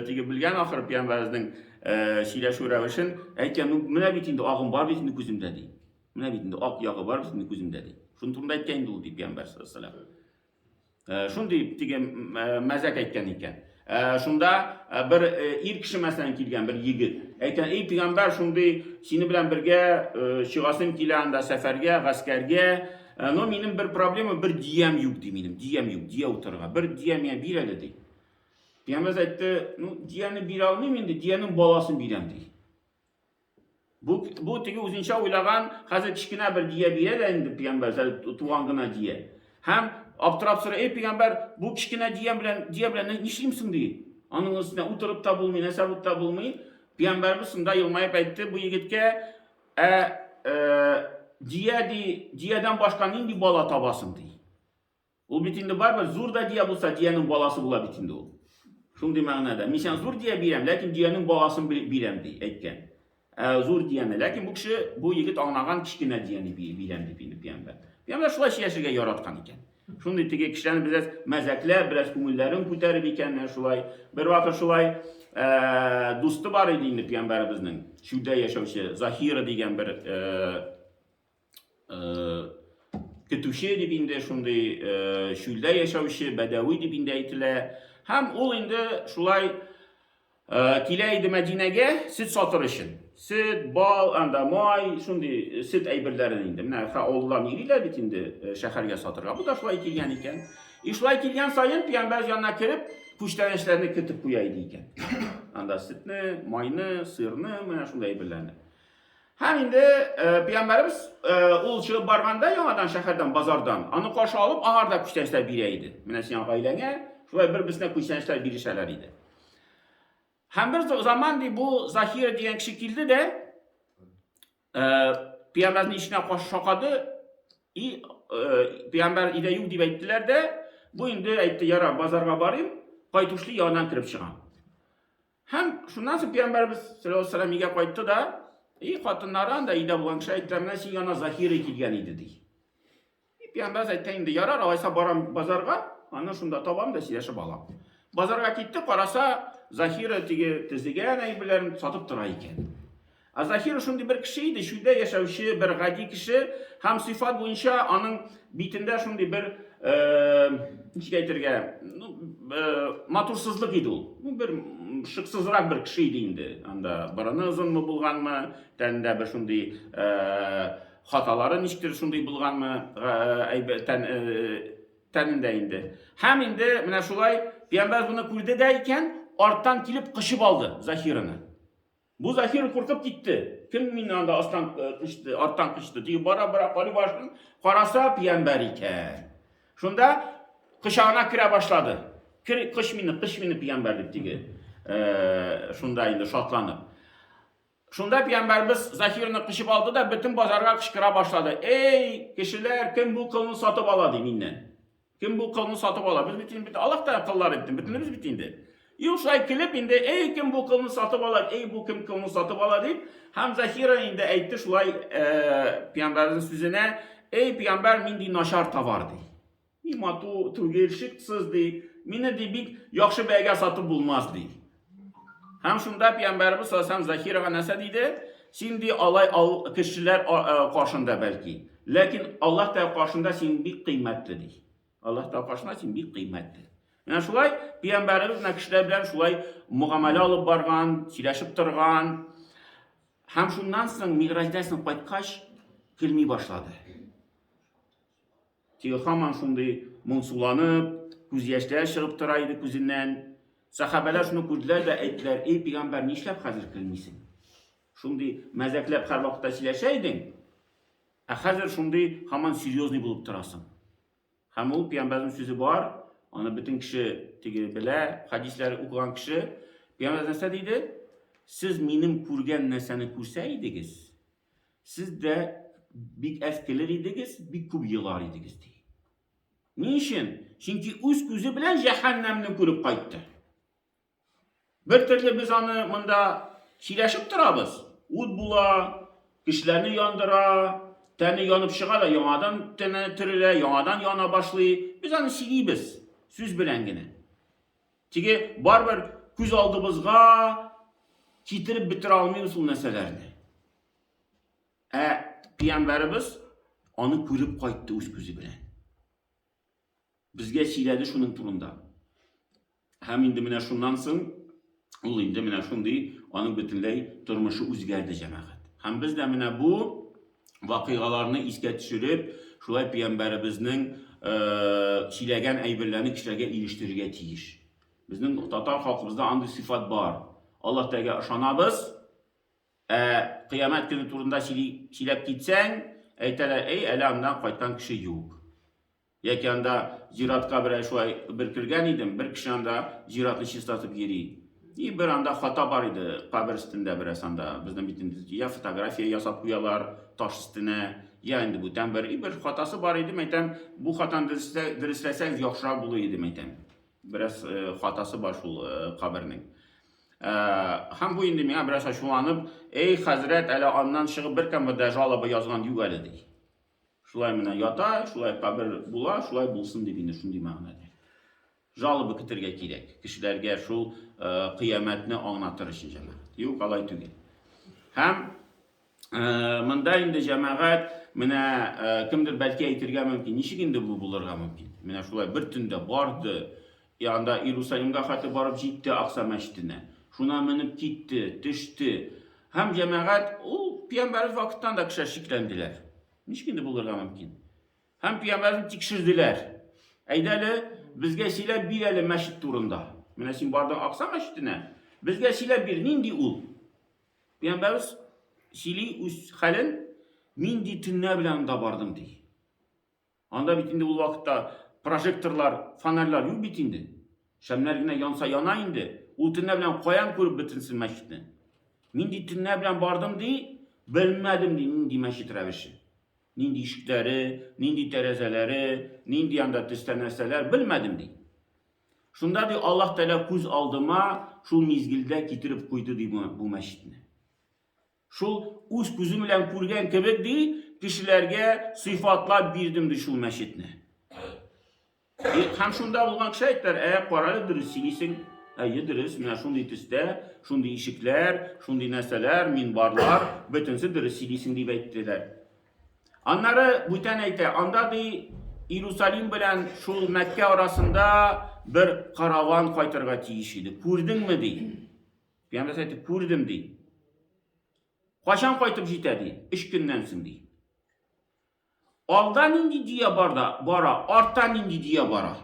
теге белгән ахыры пәйгамбәребезнең сөйләшү рәвешен әйткән, ну менә бит инде агым бар бит инде күземдә ди. Менә бит инде ак ягы бар бит инде күземдә ди. Шуның турында әйткән инде ул ди пәйгамбәр саллаллаһу алейһи вәсәлләм. Шундый теге мәзәк әйткән икән. Шунда бер ир кеше мәсәлән килгән бер егет. Әйткән, "Эй пәйгамбәр, шундый сине белән бергә чыгасым килә анда сәфәргә, гаскәргә. Но минем бер проблема, бер диям юк ди минем, диям юк, дия утырырга. Бер дия миңа бир әле ди. Пәйгамбәр әйтте, ну, дияне бирә алмыйм инде, диянең баласын бирәм ди. Бу, бу теге үзенчә уйлаган, хәзер кечкенә бер дия бирә дә инде пәйгамбәр, әле туган гына дия. Һәм аптырап сорый, эй пәйгамбәр, бу кечкенә дия белән, дия белән нишлим соң ди. Аның өстенә утырып та булмый, нәрсә булып та булмый. Пәйгамбәрбез шунда елмаеп әйтте бу егеткә, ә, ә дия ди, диядән башка нинди бала табасың ди. Ул бит инде барыбер зур да дия булса, диянең баласы була бит инде ул. Шундый мәгънәдә. Мин сиңа зур дия бирәм, ләкин диянең баласын бирәм ди, әйткән. Ә, зур дияне. Ләкин бу кеше, бу егет аңлаган кечкенә дияне бирәм дип инде пәйгамбәр. Пәйгамбәр шулай сөйләшергә яраткан икән. Шундый теге кешеләрне бераз мәзәкләп, бераз күңелләрен күтәреп икән, менә шулай. Бервакыт шулай ә, дусты бар иде инде пәйгамбәребезнең. Чүлдә яшәүче Захира дигән бер көтүче дип инде шундый чүлдә яшәүче бәдәви дип инде әйтелә. Һәм ул инде шулай килә иде Мәдинәгә сөт сатыр өчен. Сөт, бал, анда май, шундый сөт әйберләрен инде. Менә авылдан йөриләр бит инде шәһәргә сатырга. Бу да шулай килгән икән. И шулай килгән саен пәйгамбәр янына кереп, күчтәнәчләрне кертеп куя иде икән. Анда сөтне, майны, сырны, менә шундый әйберләрне. Һәм инде пәйгамбәребез ул чыгып барганда яңадан шәһәрдән, базардан, аны каршы алып, аңар да күчтәнәчләр бирә иде. Менә сиңа гаиләңә шулай бер-берсенә күчтәнәчләр бирешәләр иде. Һәм бер заман ди бу Захира дигән кеше килде дә, пәйгамбәрнең ишегенә каршы шакады, и пәйгамбәр өйдә юк дип әйттеләр дә, бу инде әйтте, ярар, базарга барыйм, кайтушлый яңадан кереп чыгам. Һәм шуннан соң пәйгамбәребез саллаллаһу алейһи вәсәлләм өйгә кайтты да, и хатыннары анда өйдә булган кеше әйттеләр, менә син янына Захира килгән иде ди. И пәйгамбәребез әйтте инде, ярар, алайса барам базарга, аны шунда табам да сөйләшеп алам. Базарга китте, караса, Захира теге төзегән әйберләрен сатып тора икән. Ә Захира шундый бер кеше иде, чүлдә яшәүче бер гади кеше һәм сыйфат буенча аның битендә шундый бер ничек әйтергә, ну, матурсызлык иде ул. Ну, бер шыксызрак бер кеше иде инде. Анда борыны озынмы булганмы, тәнендә бер шундый хаталары ничектер шундый булганмы, тән тәнендә инде. Һәм инде менә шулай пәйгамбәр моны күрде дә икән, арттан килеп кочып алды Захираны. Бу Захир куркып китте. Кем мине анда астан кычты, арттан кычты? Дип бара-бара карый башлый. Караса, пиямбәр икән. Шунда кочагына керә башлады. Кер, кыч мине, кыч мине пиямбәр дип теге. Шунда инде шатланып. Шунда пиямбәрбез Захирны кочып алды да бөтен базарга кычкыра башлады. Эй, кешеләр, кем бу кылны сатып ала ди миннән? Кем бу кылны сатып ала? Без бит инде Аллаһ Тәгалә кыллар итте, бөтенебез бит инде. И ул шулай килеп инде, эй, кем бу кылны сатып ала, эй, бу кем кылны сатып ала дип, һәм Захира инде әйтте шулай э, пәйгамбәрнең сүзенә, эй, пәйгамбәр, мин ди начар товар ди. Мин мату түгел, шыксыз ди. Мине ди бик яхшы бәягә сатып булмас ди. Һәм шунда пәйгамбәребез саллаллаһу алейһи Захирага нәрсә диде? Син ди алай ал кешеләр каршында бәлки. Ләкин Аллаһ Тәгалә каршында син бик кыйммәтле ди. Аллаһ Тәгалә каршында син бик кыйммәтле. Менә шулай пәйгамбәребез менә кешеләр белән шулай мөгамәлә алып барган, сөйләшеп торган. Һәм шуннан соң Миграҗдан соң кайткач көлми башлады. Теге һаман шундый моңсуланып, күз яшьләре чыгып тора иде күзеннән. Сәхабәләр шуны күрделәр дә әйттеләр, Эй, пигамбәр, нишләп хәзер көлмисең? Шундый мәзәкләп һәрвакытта сөйләшә идең, ә хәзер шундый һаман серьезный булып торасың. Һәм ул пигамбәрнең сүзе бар, аны бөтен кеше теге белә, хәдисләр укыган кеше. Пигамбәр нәрсә диде? Сез минем күргән нәрсәне күрсә идегез, Сез дә бик әз көлер идегез, бик күп елар идегез, ди. Ни өчен? Чөнки үз күзе белән җәһәннәмне күреп кайтты. Бер төрле без аны монда сөйләшеп торабыз. Ут була, кешеләрне яндыра, тәне янып чыга да яңадан тәне терелә, яңадан яна башлый. Без аны сөйлибез сүз белән генә. Теге барыбер күз алдыбызга китереп бетерә алмыйбыз ул нәрсәләрне. Ә пиямбәребез аны күреп кайтты үз күзе белән. Безгә сөйләде шуның турында. Һәм инде менә шуннан соң ул инде менә шундый аның бөтенләй тормышы үзгәрде җәмәгать. Һәм без дә менә бу вакыйгаларны искә төшереп, шулай пәйгамбәребезнең сөйләгән әйберләрне кешеләргә ирештерергә тиеш. Безнең татар халкыбызда андый сыйфат бар. Аллаһ Тәгаләгә ышанабыз, ә кыямәт көне турында сөйләп китсәң, әйтәләр, әй, әле аннан кайткан кеше юк. Яки анда зиратка берәй шулай бер кергән идем, бер кеше анда зиратны чистартып йөри. И бер анда хата бар иде, кабер өстендә бераз анда. Безнең бит инде я фотография ясап куялар таш өстенә, я инде бүтән бер. И бер хатасы бар иде, мәйтәм, бу хатаны дөресләсәгез яхшырак булыр иде, мәйтәм. Бераз хатасы бар шул кабернең. Һәм бу инде миңа бераз ачуланып, эй, хәзрәт, әле аннан чыгып беркемгә дә жалоба язган юк әле, ди. Шулай менә ята, шулай кабер була, шулай булсын дип инде шундый мәгънәдә. Жалоба көтергә кирәк. Кешеләргә шул кыямәтне аңлатыр өчен җәмәгать. Юк, алай түгел. Һәм монда инде җәмәгать менә кемдер бәлки әйтергә мөмкин, ничек инде бу булырга мөмкин? Менә шулай бер төндә барды, и анда Иерусалимга хәтле барып җитте Акса мәчетенә. Шуна менеп китте, төште. Һәм җәмәгать ул пәйгамбәребез вакыттан да кешеләр шикләнделәр. Ничек инде булырга мөмкин? Һәм пәйгамбәрне тикшерделәр. Әйдә әле, безгә сөйләп бир әле мәчет турында. Менә син бардың Акса мәчетенә. Безгә сөйләп бир, нинди ул? Пәйгамбәребез сөйли үз хәлен, мин ди төнлә белән анда бардым ди. Анда бит инде ул вакытта прожекторлар, фонарьлар юк бит инде. Шәмнәр генә янса яна инде. Ул төнлә белән каян күреп бетерсен мәчетне? Нинди төнлә белән бардым ди, белмәдем ди, нинди мәчет рәвеше. Нинди ишекләре, нинди тәрәзәләре, нинди анда төстә нәрсәләр, белмәдем ди. Шунда ди Аллаһ Тәгалә күз алдыма шул мизгелдә китереп куйды ди бу мәчетне. Шул үз күзем белән күргән кебек ди, кешеләргә сыйфатлап бирдем ди шул мәчетне. Һәм шунда булган кеше әйттеләр, ә, карале, дөрес сөйлисең. Әйе, дөрес, менә шундый төстә, шундый ишекләр, шундый нәрсәләр, минбарлар, бөтенесе дөрес сөйлисең дип әйттеләр. Аннары бүтән әйтә, анда ди Иерусалим белән шул Мәккә арасында бер караван кайтырга тиеш иде. Күрдеңме ди? Пәйгамбер әйтте, күрдем ди. Кайчан кайтып җитә ди? Өч көннән соң ди. Алда нинди дөя бар да бара, артта нинди дөя бара?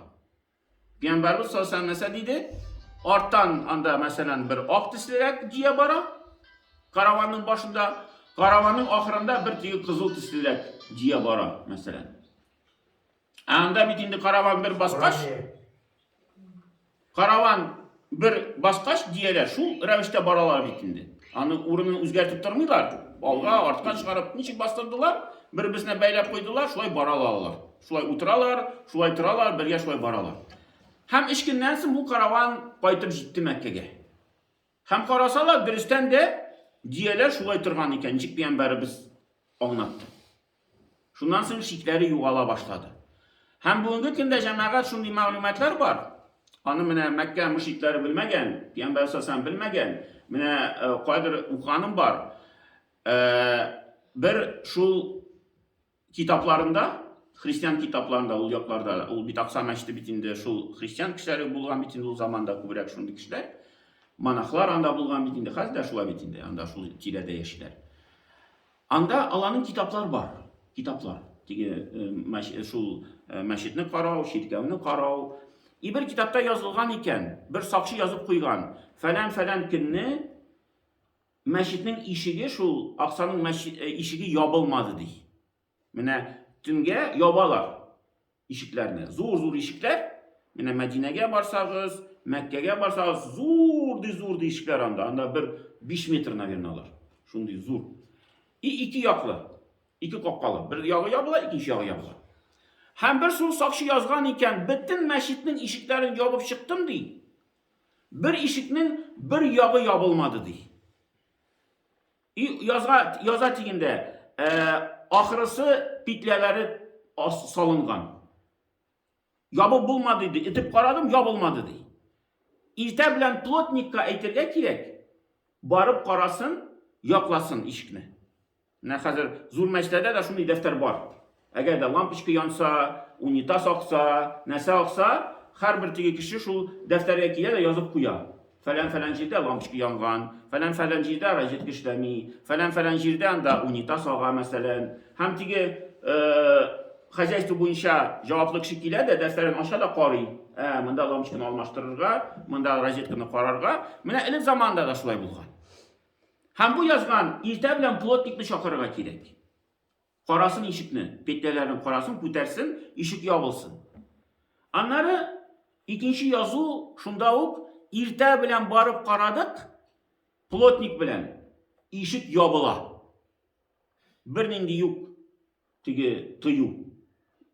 Пәйгамбәрбез саллаллаху нәрсә диде? Арттан анда, мәсәлән, бер ак төслерәк дөя бара, караванның башында, караванның ахырында бер теге кызыл төслерәк дөя бара, мәсәлән. Ә анда бит инде караван бер баскач, караван бер баскач дияләр, шул рәвештә баралар бит инде. Аны урынын үзгәртеп тормыйлар. Алга, артка чыгарып ничек бастырдылар, бер-берсенә бәйләп куйдылар, шулай баралар алар. Шулай утыралар, шулай торалар, бергә шулай баралар. Һәм өч көннән соң бу караван кайтып җитте Мәккәгә. Һәм карасалар, дөрестән дә, дөяләр шулай торган икән, ничек пәйгамбәребез аңлатты. Шуннан соң шикләре югала башлады. Һәм бүгенге көндә җәмәгать шундый мәгълүматлар бар. Аны менә Мәккә мөшрикләре белмәгән, пәйгамбәр саллаллаху белмәгән. Менә э, кайдыр укыганым бар. Э, бер шул Китапларында, христиан китапларында ул якларда, ул бит Акса мәчете бит инде шул христиан кешеләре булган бит инде ул заманда күбрәк шундый кешеләр. Монахлар анда булган бит инде, хәзер дә шулай бит инде, анда шул тирәдә яшиләр. Анда аларның китаплар бар, китаплар. Теге э, шул э, мәчетне карау, чиркәүне карау. И бер китапта язылган икән, бер сакчы язып куйган, фәлән-фәлән көнне Мәчетнең ишеге шул Аксаның мәчет э, ишеге ябылмады ди. Менә төнгә ябалар ишекләрне. Зур-зур ишекләр. Менә Мәдинәгә барсагыз, Мәккәгә барсагыз, зур ди зур ди ишекләр анда. Анда бер 5 метр, наверное, алар. Шундый зур. И ике яклы, ике капкалы. Бер ягы ябыла, икенче ягы ябыла. Һәм бер шул сакчы язган икән, бөтен мәчетнең ишекләрен ябып чыктым ди. Бер ишекнең бер ягы ябылмады ди. И язга яза дигәндә, э, ахрысы петляләре салынган. Ябып булмады ди. Итеп карадым, ябылмады ди. Иртә белән плотникка әйтергә кирәк. Барып карасын, якласын ишекне. Менә хәзер зур мәчетләрдә дә шундый дәфтәр бар. Әгәр дә лампочка янса, унитаз акса, нәрсә акса, һәрбер теге кеше шул дәфтәргә килә дә язып куя. Фәлән-фәлән җирдә лампочка янган, фәлән-фәлән җирдә розетка эшләми, фәлән-фәлән җирдә анда унитаз ага, мәсәлән. Һәм теге хозяйство буенча җаваплы кеше килә дә дәфтәрен ача да карый. Ә, монда лампочканы алмаштырырга, монда розетканы карарга. Менә элек заманында да шулай булган. Һәм бу язган иртә белән плотникны чакырырга кирәк. Карасын ишекне, петляләрен карасын, күтәрсен, ишек ябылсын. Аннары икенче язу шунда ук иртә белән барып карадык, плотник белән ишек ябыла. Бернинди юк теге тыю.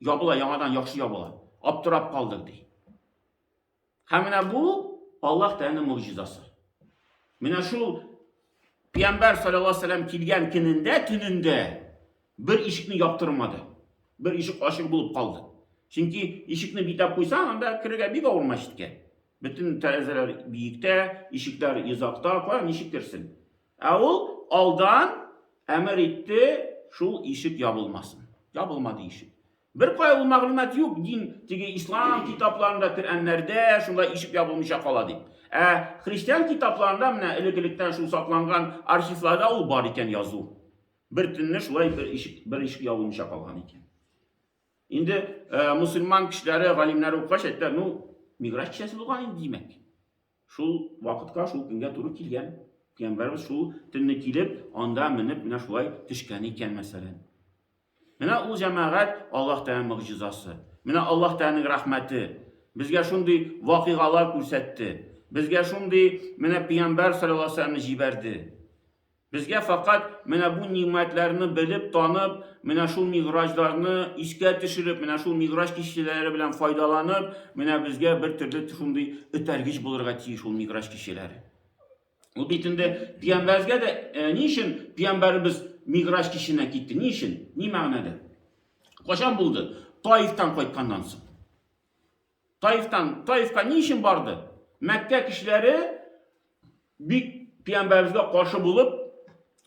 Ябыла, яңадан яхшы ябыла. Аптырап калдык ди. Һәм менә бу Аллаһ Тәгаләнең могҗизасы. Менә шул Пәйгамбәр саллаллаһу алейһи вәсәлләм килгән көнендә, төнендә бер ишекне яптырмады. Бер ишек ачык булып калды. Чөнки ишекне битәп куйсаң, анда керергә бик авыр мәчеткә. Бөтен тәрәзәләр биектә, ишекләр йозакта, кая ничек керсен? Ә ул алдан әмер итте, шул ишек ябылмасын. Ябылмады ишек. Бер кая ул мәгълүмат юк, дин теге ислам китапларында, Коръәннәрдә шунда ишек ябылмыйча кала дип. Ә христиан китапларында менә элек-электән шул сакланган архивларда ул бар икән язу. Бер төнне шулай бер ишек, бер ишек ябылмыйча калган икән. Инде э, мусульман кешеләре, галимнәре укыгач әйттеләр, ну, миграч кичәсе булган инде димәк. Шул вакытка, шул көнгә туры килгән. Пәйгамбәребез шул төнне килеп, анда менеп, менә шулай төшкән икән, мәсәлән. Менә ул җәмәгать Аллаһ Тәгаләнең могҗизасы. Менә Аллаһ Тәгаләнең рәхмәте. Безгә шундый вакыйгалар күрсәтте. Безгә шундый менә пәйгамбәр саллаллаһу алейһи вәсәлләмне җибәрде. Безгә факат менә бу нигъмәтләрне белеп, танып, менә шул миграҗларны искә төшереп, менә шул миграҗ кичәләре белән файдаланып, менә безгә бер төрле шундый этәргеч булырга тиеш ул миграҗ кичәләре. Ул бит инде пиямбәргә дә э, ни өчен пиямбәребез миграҗ киченә китте? Ни өчен? Ни мәгънәдә? Кайчан булды? Таифтан кайтканнан соң. Таифтан, Таифка ни өчен барды? Мәккә кешеләре бик пиямбәребезгә каршы булып,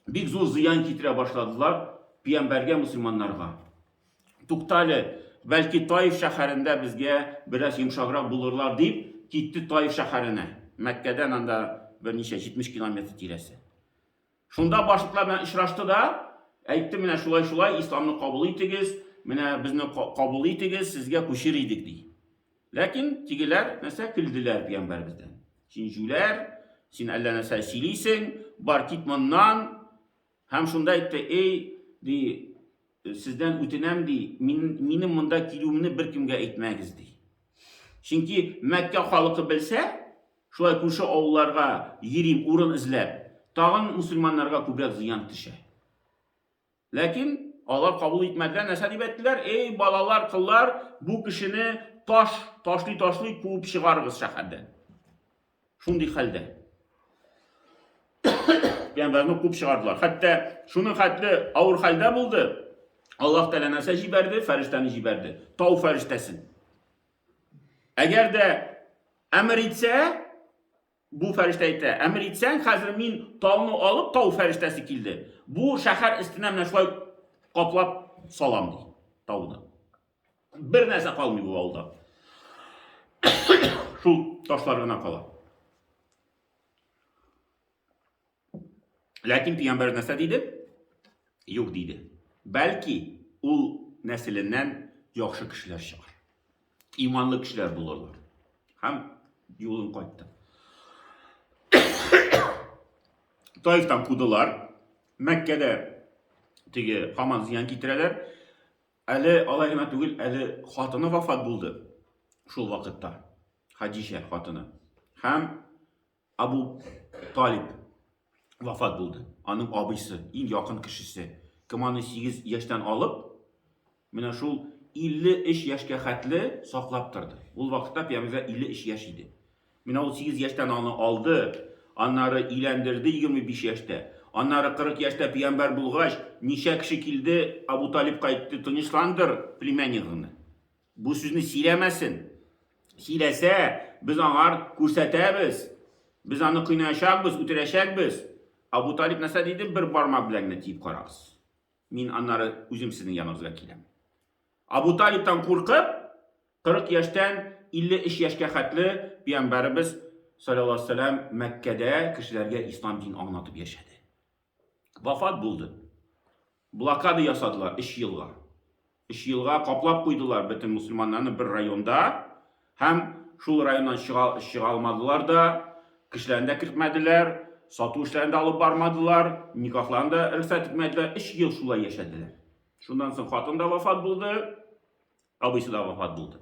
бик зур зыян китерә башладылар пиямбәргә, мөселманнарга. Туктале, бәлки Таиф шәһәрендә безгә бераз йомшаграк булырлар дип, китте Таиф шәһәренә. Мәккәдән анда берничә 70 километр тирәсе. Шунда башлыклар белән очрашты да, әйтте, менә шулай-шулай, исламны кабул итегез, менә безне кабул итегез, сезгә күчер идек, ди. Ләкин тегеләр нәрсә көлделәр пәйгамбәребездән. Син җүләр, син әллә нәрсә сөйлисең, бар кит моннан. Һәм шунда әйтте, эй, ди, сездән үтенәм, ди, мин, минем монда килүемне беркемгә әйтмәгез, ди. Чөнки Мәккә халкы белсә, шулай күрше авылларга йөрим урын эзләп, тагын мусульманнарга күбрәк зыян төшә. Ләкин алар кабул итмәделәр, нәрсә дип әйттеләр? Эй, балалар, кыллар, бу кешене таш ташлый-ташлый куып чыгарыгыз шәһәрдән. Шундый хәлдә. Пәйгамбәрне куып чыгардылар. Хәтта шуның хәтле авыр хәлдә булды. Аллаһ Тәгалә нәрсә җибәрде? Фәрештәне җибәрде. Тау фәрештәсен. Әгәр дә әмер итсә, бу фәрештә әйтә, әмер итсәң, хәзер мин тауны алып, тау фәрештәсе килде. Бу шәһәр өстенә менә шулай каплап салам ди тауны. Бер нәрсә калмый бу авылда. Шул ташлар гына кала. Ләкин пәйгамбәр нәрсә диде? Юк диде. Бәлки ул нәселеннән яхшы кешеләр чыгар. Иманлы кешеләр булырлар. Һәм юлын кайтты. Таифтан кудылар. Мәккәдә теге һаман зыян китерәләр. Әле алай гына түгел, әле хатыны вафат булды шул вакытта. Хадиҗә хатыны. Һәм Абу Талиб вафат булды. Аның абыйсы, иң якын кешесе. Кем аны 8 яшьтән алып, менә шул 53 яшькә хәтле саклап торды. Ул вакытта пәйгамбәргә 53 яшь иде. Менә ул 8 яшьтән аны алды, аннары өйләндерде 25 яшьтә. Аннары 40 яшьтә пәйгамбәр булгач, ничә кеше килде, Абу Талибка әйтте, тынычландыр племяннигыңны. Бу сүзне сөйләмәсен. Сөйләсә, без аңар күрсәтәбез. Без аны кыйнаячакбыз, үтерәчәкбез. Абу Талиб нәрсә диде? Бер бармак белән генә тиеп карагыз. Мин аннары үзем сезнең яныгызга киләм. Абу Талибтан куркып, 40 яшьтән 53 яшькә хәтле пәйгамбәребез саллаллаһу алейһи вәсәлләм Мәккәдә кешеләргә ислам динен аңлатып яшәде. Вафат булды. Блокада ясадылар 3 елга. 3 елга каплап куйдылар бөтен мусульманнарны бер районда һәм шул районнан чыга, чыга алмадылар да, кешеләрне дә кертмәделәр, сату эшләрен дә алып бармадылар, никахларын да рөхсәт итмәделәр. 3 ел шулай яшәделәр. Шуннан соң хатын да вафат булды, абыйсы да вафат булды.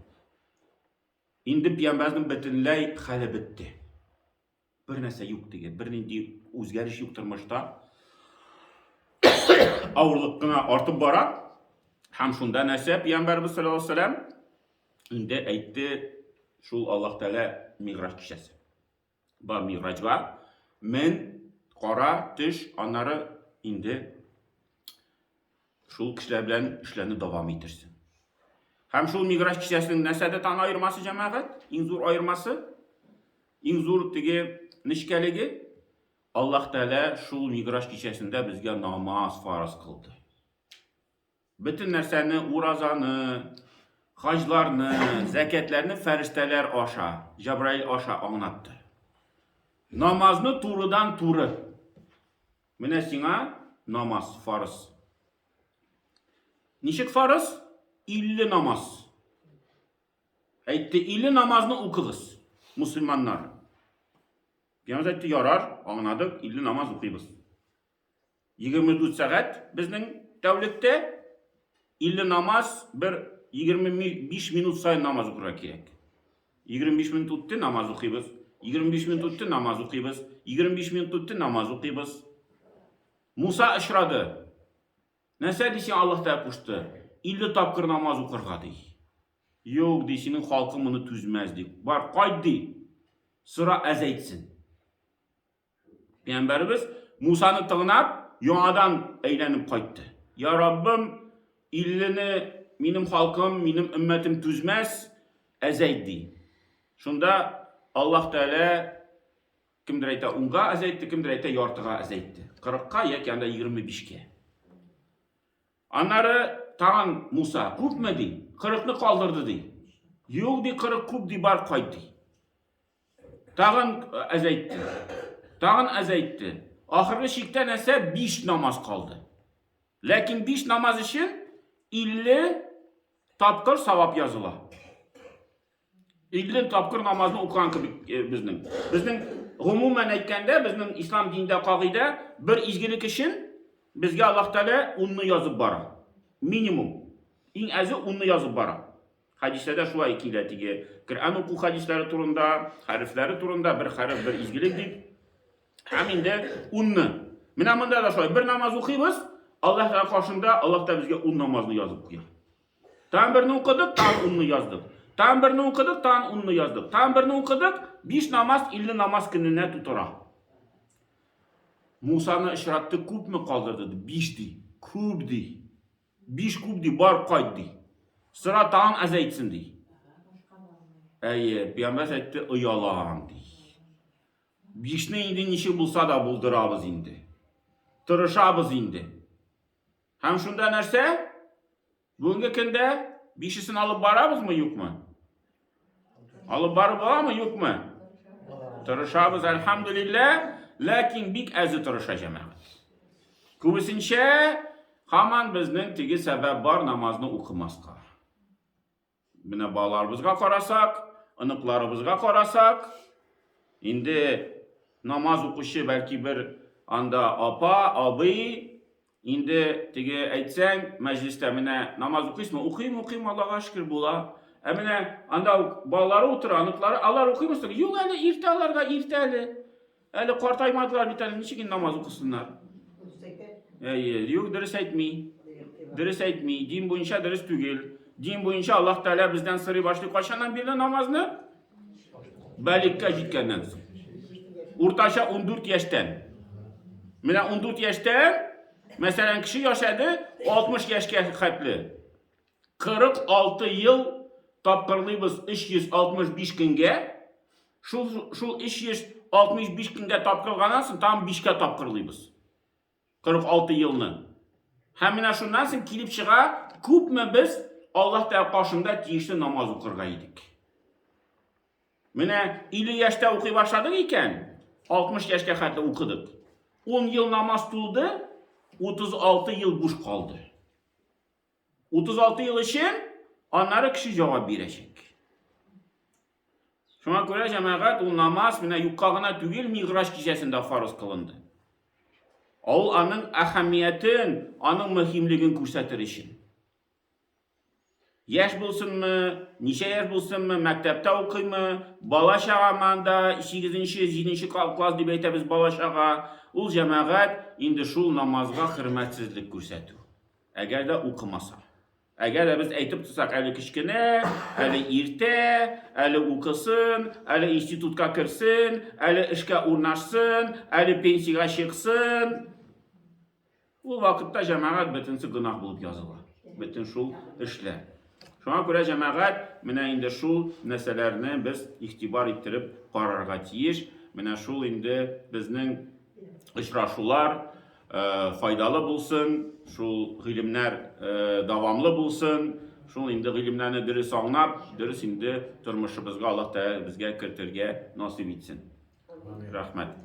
Инде пиямбәзнең бөтенләй хәле бетте. Бер нәрсә юк теге, бернинди үзгәреш юк тормышта. Авырлык кына артып бара. Һәм шунда нәрсә пәйгамбәрбез саллаллаһу алейһи вәсәлләм инде әйтте, шул Аллаһ Тәгалә Миграҗ кичәсе. Бар Миграҗга, мен, кара, төш, аннары инде Шул кешеләр белән эшләрне дәвам итерсең. Һәм шул миграҗ кичәсенең нәрсәдә тан аермасы, җәмәгать? Иң зур аермасы, иң зур теге нечкәлеге, Аллаһ Тәгалә шул миграҗ кичәсендә безгә намаз фарыз кылды. Бөтен нәрсәне, уразаны, хаҗларны, зәкятләрне фәрештәләр аша, Җабраил аша аңлатты. Намазны турыдан туры. Менә сиңа намаз фарыз. Ничек фарыз? 50 намаз. Әйтте, 50 намазны укыгыз, мусульманнар. Пәйгамбер әйтте, ярар, аңладык, 50 намаз укыйбыз. 24 сәгать безнең тәүлектә 50 намаз бер 25 минут саен намаз укырга кирәк. 25 минут үтте, намаз укыйбыз. 25 минут үтте, намаз укыйбыз. 25 минут үтте, намаз укыйбыз. Муса очрады. Нәрсә ди сиңа Аллаһ Тәгалә кушты? 50 тапкыр намаз укырга ди. Юк ди, синең халкың моны түзмәс ди. Бар, кайт ди. Сора әзәйтсен. Пәйгамбәребез Мусаны тыңлап, яңадан әйләнеп кайтты. Я Раббым, иллене минем халкым, минем өммәтем түзмәс, әзәйт ди. Шунда Аллаһ Тәгалә кемдер әйтә унга әзәйтте, кемдер әйтә яртыга әзәйтте. 40-ка яки анда 25-кә. Аннары тагын Муса, күпме ди? 40-ны калдырды ди. Юк ди, 40 күп ди, бар кайт ди. Тагын әзәйтте. Тагын әзәйтте. Ахыргы чиктә нәрсә? 5 намаз калды. Ләкин 5 намаз өчен 50 тапкыр савап языла. 50 тапкыр намазны укыган кебек э, безнең. Безнең гомумән әйткәндә, безнең ислам динендә кагыйдә бер изгелек өчен безгә Аллаһ Тәгалә 10-ны язып бара. Минимум. Иң әзе 10-ны язып бара. Хәдисләрдә шулай килә теге Коръән уку хәдисләре турында, хәрефләре турында бер хәреф бер изгелек дип. Һәм инде унны. Менә монда да шулай бер намаз укыйбыз, Аллаһ Тәгалә каршында Аллаһ та безгә ун намазны язып куя. Тагын берне укыдык, тагын унны яздык. Тагын берне укыдык, тагын унны яздык. Тагын берне укыдык, биш намаз 50 намаз көненә тутыра. Мусаны очратты, күпме калдырды? Биш ди. Күп ди. Биш күп ди, бар кайт ди. Сыра тагын әзәйтсен ди. Әйе, пәйгамбәр әйтте, оялам ди. Бишне инде ничек булса да булдырабыз инде. Тырышабыз инде. Һәм шунда нәрсә? Бүгенге көндә бишесен алып барабызмы, юкмы? Алып барып буламы, юкмы? Тырышабыз, әлхәмдүлилләһ, ләкин бик әзе тырыша җәмәгать. Күбесенчә һаман безнең теге сәбәп бар намазны укымаска. Менә балаларыбызга карасак, оныкларыбызга карасак, инде намаз укучы бәлки бер анда апа, абый, Инде теге әйтсәң, мәҗлестә менә намаз укыйсызмы? Укыйм, укыйм, Аллага шөкер, була. Ә менә анда балалары утыра, оныклары, алар укыймы соң? Юк әле, иртә аларга, иртә әле. Әле картаймадылар бит әле, ничек инде намаз укысыннар? Әйе, юк, дөрес әйтми. Дөрес әйтми. Дин буенча дөрес түгел. Дин буенча Аллаһ Тәгалә бездән сорый башлый кайчаннан бирле намазны? Балигка җиткәннән соң. Уртача 14 яшьтән. Менә 14 яшьтән, мәсәлән, кеше яшәде 60 яшькә хәтле. 46 ел тапкырлыйбыз 365 көнгә. Шул, шул 365 көнгә тапкырганнан соң тагын 5 кә тапкырлыйбыз. 46 елны. Һәм менә шуннан соң килеп чыга, күпме без Аллаһ Тәгалә каршында тиешле намаз укырга идек. Менә 50 яшьтә укый башладык икән, 60 яшькә хәтле укыдык. 10 ел намаз тулды, 36 ел буш калды. 36 ел өчен аннары кеше җавап бирәчәк. Шуңа күрә җәмәгать ул намаз менә юкка гына түгел Миграҗ кичәсендә фарыз кылынды. Ул аның әһәмиятен, аның мөһимлеген күрсәтер өчен. Яшь булсынмы, ничә яшь булсынмы, мәктәптә укыймы, бала чагамы анда, 8-нче, 7-нче класс дип әйтәбез бала чага, ул җәмәгать инде шул намазга хөрмәтсезлек күрсәтү. Әгәр дә укымаса. Әгәр дә без әйтеп торсак, әле кечкенә, әле иртә, әле укысын, әле институтка керсен, әле эшкә урнашсын, әле пенсиягә чыксын. Ул вакытта җәмәгать бөтенесе гөнаһ булып языла. Бөтен шул эшләр. Шуңа күрә җәмәгать менә инде шул нәрсәләрне без игътибар иттереп карарга тиеш. Менә шул инде безнең очрашулар файдалы булсын, шул гыйлемнәр дәвамлы булсын, шул инде гыйлемнәрне дөрес аңлап, дөрес инде тормышыбызга Аллаһ Тәгалә безгә кертергә насыйп итсен. Рәхмәт.